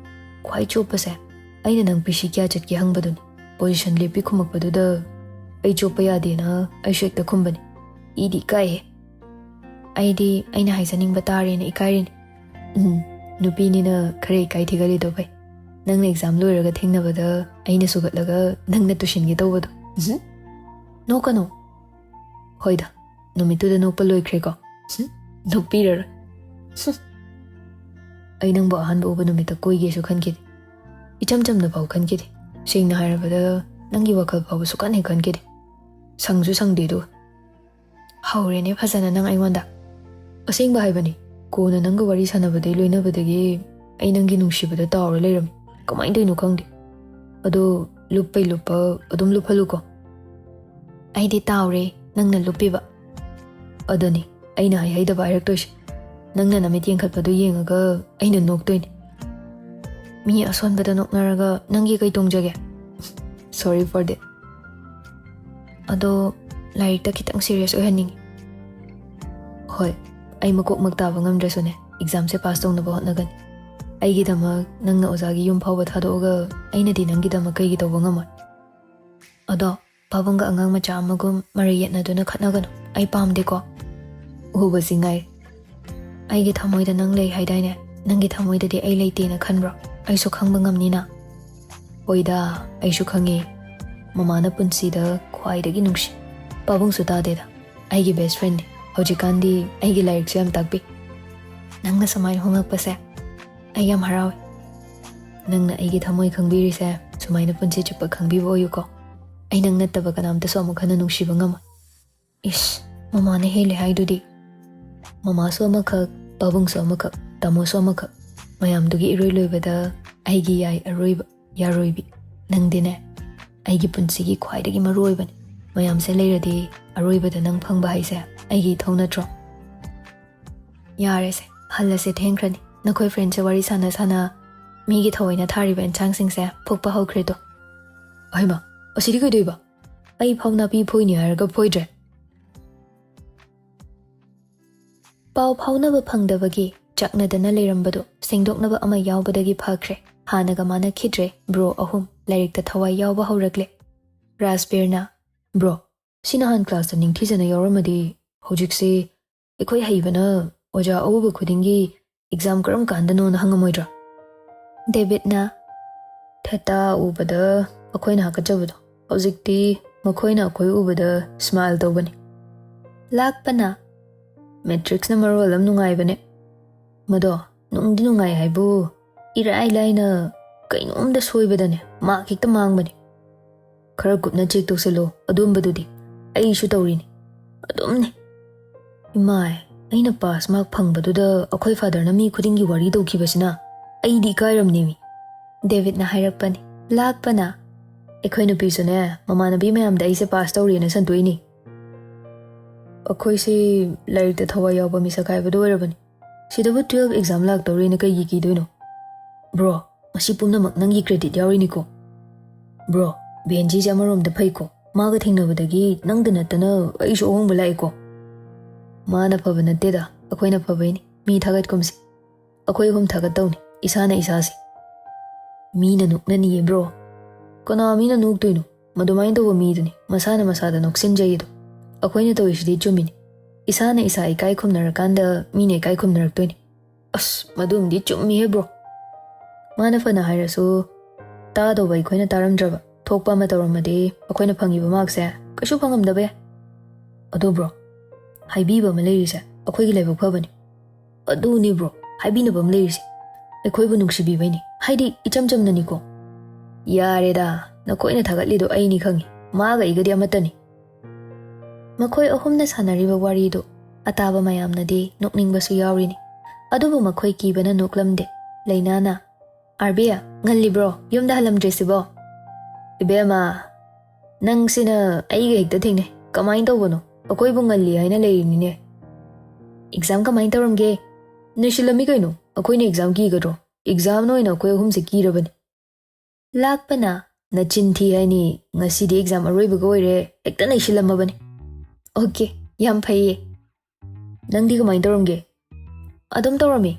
ꯈ꯭ꯋꯥꯏ ꯆꯣꯞꯄꯁꯦ, ꯑꯩꯅ ꯅꯪ ꯄꯤ ꯁꯤ ꯀꯌꯥ ꯆꯠꯀꯦ ꯍꯪꯕꯗꯨꯅꯤ꯫ ꯄꯣꯖꯤꯁꯟ ꯂꯦꯞꯄꯤ ꯈꯨꯝꯃꯛꯄꯗꯨꯗ ꯑꯩ ꯆꯣꯞꯄ ꯌꯥꯗꯦꯅ ꯑꯩꯁꯨ ꯍꯦꯛꯇ ꯈꯨꯝꯕꯅꯤ꯫ ꯏꯗꯤ ꯏꯀꯥꯏꯍꯦ꯫ ꯑꯩꯗꯤ ꯑꯩꯅ ꯍꯥꯏꯖꯅꯤꯡꯕ ꯇꯥꯔꯦꯅ ꯏꯀꯥꯏꯔꯤꯅꯤ꯫ ꯎꯝ, ꯅꯨꯄꯤꯅꯤꯅ ꯈꯔ ꯏꯀꯥꯏ ꯊꯤꯒꯜꯂꯤꯗꯣ ꯐꯩ꯫ ꯅꯪꯅ ꯑꯦꯛꯖꯥꯝ ꯂꯣꯏꯔꯒ ꯊꯦꯡꯅꯕꯗ ꯑꯩꯅ ꯁꯨꯒꯠꯂꯒ ꯅꯪꯅ ꯇꯨꯁꯤꯟꯒꯦ ꯇꯧꯕꯗꯣ꯫ ꯎꯝ, ꯅꯣꯛꯀꯅꯣ꯫ ꯍꯣꯏꯗ, ꯅꯨꯃꯤꯠꯇꯨꯗ ꯅꯣꯛꯄ ꯂꯣꯏꯈ꯭ꯔꯦꯀꯣ꯫ ꯍꯨꯝ, ꯅꯣꯛꯄꯤꯔꯔꯣꯏ꯫ ꯍꯨꯝ꯫ ꯑꯩ ꯅꯪꯕꯨ ꯑꯍꯥꯟꯕ ꯎꯕ ꯅꯨꯃꯤꯠꯇ ꯀꯣꯏꯒꯦꯁꯨ ꯈꯟꯈꯤꯗꯦ꯫ ꯏꯆꯝ ꯆꯝꯅ ꯐꯥꯎ ꯈꯟꯈꯤꯗꯦ꯫ ꯁꯦꯡꯅ ꯍꯥꯏꯔꯕꯗ, ꯅꯪꯒꯤ ꯋꯥꯈꯜ ꯐꯥꯎꯕ ꯁꯨꯛꯈꯟ ꯍꯦꯛ ꯈꯟꯈꯤꯗꯦ꯫ ꯁꯪꯁꯨ ꯁꯪꯗꯦ ꯑꯗꯨꯒ꯫ ꯍꯧꯔꯦꯅꯦ ꯐꯖꯅ ꯅꯪ ꯑꯩꯉꯣꯟꯗ꯫ ꯑꯁꯦꯡꯕ ꯍꯥꯏꯕꯅꯤ, ꯀꯣꯟꯅ ꯅꯪꯒ ꯋꯥꯔꯤ ꯁꯥꯟꯅꯕꯗꯩ ꯂꯣꯏꯅꯕꯗꯒꯤ ꯑꯩ ꯅꯪꯒꯤ ꯅꯨꯡꯁꯤꯕꯗ ꯇꯥꯎꯔ ꯂꯩꯔꯝꯃꯤ꯫ ꯀꯃꯥꯏꯅ ꯇꯧꯔꯤꯅꯣ ꯈꯪꯗꯦ꯫ ꯑꯗꯣ ꯂꯨꯞꯄꯩ ꯂꯨꯞꯄ ꯑꯗꯨꯝ ꯂꯨꯞꯍꯜꯂꯨꯀꯣ꯫ ꯑꯩꯗꯤ ꯇꯥꯎꯔꯦ ꯅꯪꯅ ꯂꯨꯞꯄꯤꯕ꯫ ꯑꯗꯨꯅꯤ ꯑꯩꯅ ꯍꯥꯏ ꯍꯩꯗꯕ ꯍꯥꯏꯔꯛꯇꯣꯏꯁꯦ꯫ ꯅꯪꯅ ꯅꯃꯤꯠ ꯌꯦꯡꯈꯠꯄꯗꯨ ꯌꯦꯡꯉꯒ ꯑꯩꯅ ꯅꯣꯛꯇꯣꯏꯅꯦ꯫ ꯃꯤ ꯑꯁꯣꯟꯕꯗ ꯅꯣꯛꯅꯔꯒ ꯅꯪꯒꯤ ꯀꯩ ꯇꯣꯡꯖꯒꯦ? Sorry for that. ꯑꯗꯣ ꯂꯥꯏꯔꯤꯛꯇ ꯈꯤꯇꯪ serious ꯑꯣꯏꯍꯟꯅꯤꯡꯉꯤ꯫ ꯍꯣꯏ, ꯑꯩ ꯃꯀꯣꯛ ꯃꯛ ꯇꯥꯕ ꯉꯝꯗ꯭ꯔꯁꯨꯅꯦ, examꯁꯦ pass ꯇꯧꯅꯕ ꯍꯣꯠꯅꯒꯅꯤ꯫ ꯑꯩꯒꯤꯗꯃꯛ ꯅꯪꯅ ꯑꯣꯖꯥꯒꯤ ꯌꯨꯝ ꯐꯥꯎꯕ ꯊꯥꯗꯣꯛꯑꯒ ꯑꯩꯅꯗꯤ ꯅꯪꯒꯤꯗꯃꯛ ꯀꯩꯒꯤ ꯇꯧꯕ ꯉꯝꯃꯣꯏ? ꯑꯗꯣ ꯄꯥꯕꯨꯡꯒ ꯑꯉꯥꯡ ꯃꯆꯥ ꯑꯃꯒꯨꯝ ꯃꯔꯩ ꯌꯦꯠꯅꯗꯨꯅ ꯈꯠꯅꯒꯅꯨ꯫ ꯑꯩ ꯄꯥꯝꯗꯦꯀꯣ꯫ ꯎꯍꯧꯕꯁꯤ ꯉꯥꯏ꯫ ꯑꯩꯒꯤ ꯊꯃꯣꯏꯗ ꯅꯪ ꯂꯩ ꯍꯥꯏꯗꯥꯏꯅꯦ? ꯅꯪꯒꯤ ꯊꯃꯣꯏꯗꯗꯤ ꯑꯩ ꯂꯩꯇꯦꯅ ꯈꯟꯕ꯭ꯔꯣ? ꯑꯩꯁꯨ ꯈꯪꯕ ꯉꯝꯅꯤꯅ꯫ ꯍꯣꯏꯗ, ꯑꯩꯁꯨ ꯈꯪꯉꯤ꯫ ꯃꯃꯥꯅ ꯄꯨꯟꯁꯤꯗ ꯈ꯭ꯋꯥꯏꯗꯒꯤ ꯅꯨꯡꯁꯤ꯫ ꯄꯥꯕꯨꯡꯁꯨ ꯇꯥꯗꯦꯗ꯫ ꯑꯩꯒꯤ best friendꯅꯤ꯫ ꯍꯧꯖꯤꯛꯀꯥꯟꯗꯤ ꯑꯩꯒꯤ ꯂꯥꯏꯔꯤꯛꯁꯨ ꯌꯥꯝ ꯇꯥꯛꯄꯤ꯫ ꯅꯪꯅ ꯁꯨꯃꯥꯏꯅ ꯍꯣꯡꯉꯛꯄꯁꯦ ꯑꯩ ꯌꯥꯝ ꯍꯔꯥꯎꯏ꯫ ꯅꯪꯅ ꯑꯩꯒꯤ ꯊꯃꯣꯏ ꯈꯪꯕꯤꯔꯤꯁꯦ ꯁꯨꯃꯥꯏꯅ ꯄꯨꯟꯁꯤ ꯆꯨꯞꯄ ꯈꯪꯕꯤꯕ ꯑꯣꯏꯌꯨꯀꯣ꯫ ꯑꯩ ꯅꯪ ꯅꯠꯇꯕ ꯀꯅꯥꯝꯇꯁꯨ ꯑꯃꯨꯛ ꯍꯟꯅ ꯅꯨꯡꯁꯤꯕ ꯉꯝꯃꯣꯏ꯫ ꯏꯁ, ꯃꯃꯥꯅ ꯍꯦꯜꯂꯦ ꯍꯥꯏꯗꯨꯗꯤ꯫ ꯃꯃꯥꯁꯨ ꯑꯃꯈꯛ, ꯄꯥꯕꯨꯡꯁꯨ ꯑꯃꯈꯛ, ꯇꯥꯃꯣꯁꯨ ꯑꯃꯈꯛ꯫ ꯃꯌꯥꯝꯗꯨꯒꯤ ꯏꯔꯣꯏ ꯂꯣꯏꯕꯗ ꯑꯩꯒꯤ ꯌꯥꯏ ꯑꯔꯣꯏꯕ, ꯌꯥꯔꯣꯏꯕꯤ꯫ ꯅꯪꯗꯤꯅꯦ, ꯑꯩꯒꯤ ꯄꯨꯟꯁꯤꯒꯤ ꯈ꯭ꯋꯥꯏꯗꯒꯤ ꯃꯔꯨ ꯑꯣꯏꯕꯅꯤ꯫ ꯃꯌꯥꯝꯁꯦ ꯂꯩꯔꯗꯤ ꯑꯔꯣꯏꯕꯗ ꯅꯪ ꯐꯪꯕ ꯍꯥꯏꯁꯦ ꯑꯩꯒꯤ ꯏꯊꯧ ꯅꯠꯇ꯭ꯔꯣ? ꯌꯥꯔꯦꯁꯦ, ꯍꯜꯂꯁꯦ, ꯊꯦꯡꯈ꯭ꯔꯅꯤ꯫ ꯅꯈꯣꯏ friendꯁꯦ ꯋꯥꯔꯤ ꯁꯥꯟꯅ ꯁꯥꯟꯅ ꯃꯤꯒꯤ ꯊꯑꯣꯏꯅ ꯊꯥꯔꯤꯕ ꯏꯟꯁꯥꯡꯁꯤꯡꯁꯦ ꯐꯨꯛꯄ ꯍꯧꯈ꯭ꯔꯦꯗꯣ꯫ ꯑꯍꯩꯃ, ꯑꯁꯤꯗꯤ ꯀꯩꯗꯧꯏꯕ? ꯑꯩ ꯐꯥꯎ ꯅꯥꯄꯤ ꯐꯣꯏꯅꯤ ꯍꯥꯏꯔꯒ ꯐꯣꯏꯗ꯭ꯔꯦ꯫ ꯄꯥꯎ ꯐꯥꯎꯅꯕ ꯐꯪꯗꯕꯒꯤ ꯆꯥꯛꯅꯗꯅ ꯂꯩꯔꯝꯕꯗꯨ ꯁꯦꯡꯗꯣꯛꯅꯕ ꯑꯃ ꯌꯥꯎꯕꯗꯒꯤ ꯐꯈ꯭ꯔꯦ꯫ ꯍꯥꯟꯅꯒ ꯃꯥꯟꯅꯈꯤꯗ꯭ꯔꯦ꯫ Bro ꯑꯍꯨꯝ ꯂꯥꯏꯔꯤꯛꯇ ꯊꯋꯥꯏ ꯌꯥꯎꯕ ꯍꯧꯔꯛꯂꯦ꯫ ꯔꯥꯖꯕꯤꯔꯅ, "Bro, ꯁꯤ ꯅꯍꯥꯟ classꯇ ꯅꯤꯡꯊꯤꯖꯅ ꯌꯥꯎꯔꯝꯃꯗꯤ ꯍꯧꯖꯤꯛꯁꯤ ꯑꯩꯈꯣꯏ ꯍꯩꯕꯅ ꯑꯣꯖꯥ ꯑꯎꯕ ꯈꯨꯗꯤꯡꯒꯤ exam ꯀꯔꯝ ꯀꯥꯟꯗꯅꯣꯅ ꯍꯪꯉꯝꯃꯣꯏꯗ꯭ꯔꯥ?" ꯗꯦꯕꯤꯠꯅ, "ꯊꯦꯇꯥ ꯎꯕꯗ ꯑꯩꯈꯣꯏꯅ ꯍꯥꯀꯠꯆꯕꯗꯣ, ꯍꯧꯖꯤꯛꯇꯤ ꯃꯈꯣꯏꯅ ꯑꯩꯈꯣꯏ ꯎꯕꯗ smile ꯇꯧꯕꯅꯤ꯫" ꯂꯥꯛꯄꯅ, "Matrixꯅ ꯃꯔꯣꯜ ꯑꯃ ꯅꯨꯡꯉꯥꯏꯕꯅꯦ꯫ ꯃꯗꯣ ꯅꯨꯡꯗꯤ ꯅꯨꯡꯉꯥꯏ ꯍꯥꯏꯕꯨ ꯏꯔꯥꯏ ꯂꯥꯏꯅ ꯀꯩꯅꯣꯝꯗ ꯁꯣꯏꯕꯗꯅꯦ mark ꯍꯦꯛꯇ ꯃꯥꯡꯕꯅꯤ꯫ ꯈꯔ ꯀꯨꯞꯅ check ꯇꯧꯁꯤꯜꯂꯨ ꯑꯗꯨꯝꯕꯗꯨꯗꯤ꯫ ꯑꯩꯁꯨ ꯇꯧꯔꯤꯅꯤ꯫ ꯑꯗꯨꯝꯅꯤ꯫ ꯏꯃꯥꯏ, ꯑꯩꯅ pass mark ꯐꯪꯕꯗꯨꯗ ꯑꯩꯈꯣꯏ fatherꯅ ꯃꯤ ꯈꯨꯗꯤꯡꯒꯤ ꯋꯥꯔꯤ ꯇꯧꯈꯤꯕꯁꯤꯅ ꯑꯩꯗꯤ ꯏꯀꯥꯏꯔꯝꯅꯦꯃꯤ꯫" ꯗꯦꯕꯤꯠꯅ ꯍꯥꯏꯔꯛꯄꯅꯤ꯫ ꯂꯥꯛꯄꯅ, "ꯑꯩꯈꯣꯏ ꯅꯨꯄꯤꯁꯨꯅꯦ ꯃꯃꯥꯟꯅꯕꯤ ꯃꯌꯥꯝꯗ ꯑꯩꯁꯦ pass ꯇꯧꯔꯤꯅ ꯁꯟꯗꯣꯛꯏꯅꯤ꯫ ꯑꯩꯈꯣꯏꯁꯤ ꯂꯥꯏꯔꯤꯛꯇ ꯊꯋꯥꯏ ꯌꯥꯎꯕ ꯃꯤꯁꯛ ꯍꯥꯏꯕꯗꯨ ꯑꯣꯏꯔꯕꯅꯤ꯫ ꯁꯤꯗꯕꯨ twelve exam ꯂꯥꯛꯇꯧꯔꯦꯅ ꯀꯩꯒꯤ ꯀꯤꯗꯣꯏꯅꯣ? Bro, ꯃꯁꯤ ꯄꯨꯝꯅꯃꯛ ꯅꯪꯒꯤ credit ꯌꯥꯎꯔꯤꯅꯤꯀꯣ꯫ Bro, ꯕꯦꯟꯖꯤꯁꯦ ꯑꯃꯔꯣꯝꯗ ꯐꯩꯀꯣ, ꯃꯥꯒ ꯊꯦꯡꯅꯕꯗꯒꯤ ꯅꯪꯗ ꯅꯠꯇꯅ ꯑꯩꯁꯨ ꯑꯍꯣꯡꯕ ꯂꯥꯛꯏꯀꯣ꯫ ꯃꯥꯅ ꯐꯕ ꯅꯠꯇꯦꯗ, ꯑꯩꯈꯣꯏꯅ ꯐꯕꯩꯅꯤ꯫ ꯃꯤ ꯊꯥꯒꯠꯀꯨꯝꯁꯤ꯫ ꯑꯩꯈꯣꯏ ꯑꯍꯨꯝ ꯊꯥꯒꯠꯇꯧꯅꯤ, ꯏꯁꯥꯅ ꯏꯁꯥꯁꯦ꯫ ꯃꯤꯅ ꯅꯣꯛꯅꯅꯤꯌꯦ bro꯫ ꯀꯅꯥ ꯃꯤꯅ ꯅꯣꯛꯇꯣꯏꯅꯣ? ꯃꯗꯨꯃꯥꯏꯅ ꯇꯧꯕ ꯃꯤꯗꯨꯅꯤ ꯃꯁꯥꯅ ꯃꯁꯥꯗ ꯅꯣꯛꯁꯤꯟꯖꯩꯗꯣ꯫ ꯑꯩꯈꯣꯏꯅ ꯇꯧꯔꯤꯁꯤꯗꯤ ꯆꯨꯝꯃꯤꯅꯤ꯫ ꯏꯁꯥꯅ ꯏꯁꯥ ꯏꯀꯥꯏ ꯈꯨꯝꯅꯔꯀꯥꯟꯗ ꯃꯤꯅ ꯏꯀꯥꯏ ꯈꯨꯝꯅꯔꯛꯇꯣꯏꯅꯤ꯫ ꯑꯁ, ꯃꯗꯨꯝꯗꯤ ꯆꯨꯝꯃꯤꯍꯦ bro꯫ ꯃꯥꯅ ꯐꯅ ꯍꯥꯏꯔꯁꯨ, ꯇꯥꯗꯧꯕ ꯑꯩꯈꯣꯏꯅ ꯇꯥꯔꯝꯗ꯭ꯔꯕ, ꯊꯣꯛꯄ ꯑꯃ ꯇꯧꯔꯝꯃꯗꯤ ꯑꯩꯈꯣꯏꯅ ꯐꯪꯉꯤꯕ ꯃꯥꯔꯛꯁꯦ ꯀꯩꯁꯨ ꯐꯪꯉꯝꯗꯕ ꯌꯥꯏ꯫ ꯑꯗꯣ bro, ꯍꯥꯏꯕꯤꯕ ꯑꯃ ꯂꯩꯔꯤꯁꯦ ꯑꯩꯈꯣꯏꯒꯤ ꯂꯥꯏꯕꯛ ꯐꯕꯅꯤ꯫ ꯑꯗꯨꯅꯤ bro, ꯍꯥꯏꯕꯤꯅꯕ ꯑꯃ ꯂꯩꯔꯤꯁꯦ꯫ ꯑꯩꯈꯣꯏꯕꯨ ꯅꯨꯡꯁꯤꯕꯤꯕꯩꯅꯤ, ꯍꯥꯏꯗꯤ ꯏꯆꯝ ꯆꯝꯅꯅꯤꯀꯣ꯫ ꯌꯥꯔꯦꯗ, ꯅꯈꯣꯏꯅ ꯊꯥꯒꯠꯂꯤꯗꯣ ꯑꯩꯅꯤ ꯈꯪꯉꯤ, ꯃꯥꯒ ꯑꯩꯒꯗꯤ ꯑꯃꯠꯇꯅꯤ꯫ ꯃꯈꯣꯏ ꯑꯍꯨꯝꯅ ꯁꯥꯟꯅꯔꯤꯕ ꯋꯥꯔꯤꯗꯨ ꯑꯇꯥꯕ ꯃꯌꯥꯝꯅꯗꯤ ꯅꯣꯛꯅꯤꯡꯕꯁꯨ ꯌꯥꯎꯔꯤꯅꯤ꯫ ꯑꯗꯨꯕꯨ ꯃꯈꯣꯏ ꯀꯤꯕꯅ ꯅꯣꯛꯂꯝꯗꯦ꯫ ꯂꯩꯅꯥꯅ, "ꯑꯥꯔꯕꯤ, ꯉꯜꯂꯤꯕ꯭ꯔꯣ? ꯌꯨꯝꯗ ꯍꯜꯂꯝꯗ꯭ꯔꯤꯁꯤꯕꯣ?" "ꯏꯕꯦꯝꯃ, ꯅꯪꯁꯤꯅ ꯑꯩꯒ ꯍꯦꯛꯇ ꯊꯦꯡꯅꯩ꯫ ꯀꯃꯥꯏꯅ ꯇꯧꯕꯅꯣ? ꯑꯩꯈꯣꯏꯕꯨ ꯉꯜꯂꯤ ꯍꯥꯏꯅ ꯂꯩꯔꯤꯅꯤꯅꯦ꯫ Exam ꯀꯃꯥꯏꯅ ꯇꯧꯔꯝꯒꯦ?" "ꯅꯩꯁꯤꯜꯂꯝꯃꯤ ꯀꯩꯅꯣ꯫ ꯑꯩꯈꯣꯏꯅ exam ꯀꯤꯒꯗ꯭ꯔꯣ? Examꯅ ꯑꯣꯏꯅ ꯑꯩꯈꯣꯏ ꯑꯍꯨꯝꯁꯦ ꯀꯤꯔꯕꯅꯤ꯫" ꯂꯥꯛꯄꯅ, "ꯅꯆꯤꯟ ꯊꯤ ꯍꯥꯏꯅꯤ, ꯉꯁꯤꯗꯤ exam ꯑꯔꯣꯏꯕꯒ ꯑꯣꯏꯔꯦ, ꯍꯦꯛꯇ ꯅꯩꯁꯤꯜꯂꯝꯃꯕꯅꯤ꯫" "Okay, ꯌꯥꯝ ꯐꯩꯌꯦ꯫ ꯅꯪꯗꯤ ꯀꯃꯥꯏꯅ ꯇꯧꯔꯝꯒꯦ?" "ꯑꯗꯨꯝ ꯇꯧꯔꯝꯃꯤ꯫"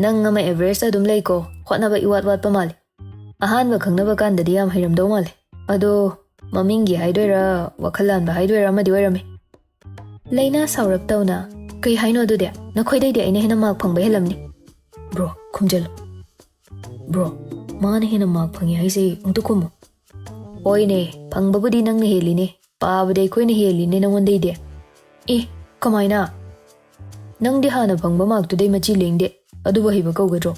"ꯅꯪ ꯑꯃ average ꯑꯗꯨꯝ ꯂꯩꯀꯣ, ꯍꯣꯠꯅꯕ ꯏꯋꯥꯠ ꯋꯥꯠꯄ ꯃꯥꯜꯂꯤ꯫ ꯑꯍꯥꯟꯕ ꯈꯪꯅꯕ ꯀꯥꯟꯗꯗꯤ ꯌꯥꯝ ꯍꯩꯔꯝꯗꯧ ꯃꯥꯜꯂꯤ꯫ ꯑꯗꯣ ꯃꯃꯤꯡꯒꯤ ꯍꯥꯏꯗꯣꯏꯔꯥ, ꯋꯥꯈꯜ ꯂꯥꯟꯕ ꯍꯥꯏꯗꯣꯏꯔꯥ ꯑꯃꯗꯤ ꯑꯣꯏꯔꯝꯃꯤ꯫" ꯂꯩꯅꯥ ꯁꯥꯎꯔꯞ ꯇꯧꯅ, "ꯀꯩ ꯍꯥꯏꯅꯣ ꯑꯗꯨꯗꯤ? ꯅꯈꯣꯏꯗꯩꯗꯤ ꯑꯩꯅ ꯍꯦꯟꯅ ꯃꯥꯔꯛ ꯐꯪꯕ ꯍꯦꯜꯂꯝꯅꯤ꯫" "Bro, ꯈꯨꯝꯖꯜꯂꯨ꯫ Bro, ꯃꯥꯅ ꯍꯦꯟꯅ ꯃꯥꯔꯛ ꯐꯪꯉꯤ ꯍꯥꯏꯁꯦ ꯑꯝꯇ ꯈꯨꯝꯃꯨ꯫" "ꯍꯣꯏꯅꯦ, ꯐꯪꯕꯕꯨꯗꯤ ꯅꯪꯅ ꯍꯦꯜꯂꯤꯅꯦ, ꯄꯥꯕꯗꯤ ꯑꯩꯈꯣꯏꯅ ꯍꯦꯜꯂꯤꯅꯦ ꯅꯉꯣꯟꯗꯩꯗꯤ꯫" "ꯑꯦ, ꯀꯃꯥꯏꯅ?" "ꯅꯪꯗꯤ ꯍꯥꯟꯅ ꯐꯪꯕ ꯃꯥꯔꯛꯇꯨꯗꯩ ꯃꯆꯤ ꯂꯦꯡꯗꯦ, ꯑꯗꯨꯕꯨ ꯍꯩꯕ ꯀꯧꯒꯗ꯭ꯔꯣ?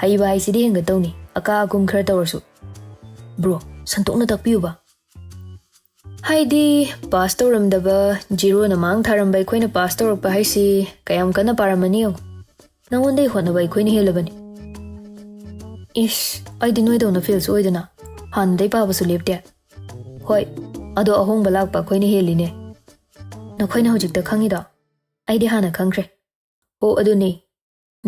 ꯍꯩꯕ ꯍꯥꯏꯁꯤꯗꯤ ꯍꯦꯟꯒꯠꯇꯧꯅꯤ, ꯑꯀꯥ ꯑꯀꯨꯝ ꯈꯔ ꯇꯧꯔꯁꯨ꯫" "Bro, ꯁꯟꯇꯣꯛꯅ ꯇꯥꯛꯄꯤꯌꯨꯕ꯫" "ꯍꯥꯏꯗꯤ, ꯄꯥꯁ ꯇꯧꯔꯝꯗꯕ, ꯖꯤꯔꯣꯅ ꯃꯥꯡ ꯊꯥꯔꯝꯕ ꯑꯩꯈꯣꯏꯅ ꯄꯥꯁ ꯇꯧꯔꯛꯄ ꯍꯥꯏꯁꯤ ꯀꯌꯥꯝ ꯀꯟꯅ ꯄꯥꯔꯝꯃꯅꯤ ꯌꯦꯡꯉꯨ꯫ ꯅꯉꯣꯟꯗꯩ ꯍꯣꯠꯅꯕ ꯑꯩꯈꯣꯏꯅ ꯍꯦꯜꯂꯕꯅꯤ꯫" "ꯏꯁ, ꯑꯩꯗꯤ ꯅꯣꯏꯗꯧꯅ ꯐꯦꯜꯁꯨ ꯑꯣꯏꯗꯅ ꯍꯥꯟꯅꯗꯩ ꯄꯥꯕꯁꯨ ꯂꯦꯞꯇꯦ꯫" "ꯍꯣꯏ, ꯑꯗꯣ ꯑꯍꯣꯡꯕ ꯂꯥꯛꯄ ꯑꯩꯈꯣꯏꯅ ꯍꯦꯜꯂꯤꯅꯦ꯫ ꯅꯈꯣꯏꯅ ꯍꯧꯖꯤꯛꯇ ꯈꯪꯉꯤꯗꯣ ꯑꯩꯗꯤ ꯍꯥꯟꯅ ꯈꯪꯈ꯭ꯔꯦ꯫ ꯑꯣ, ꯑꯗꯨꯅꯦ꯫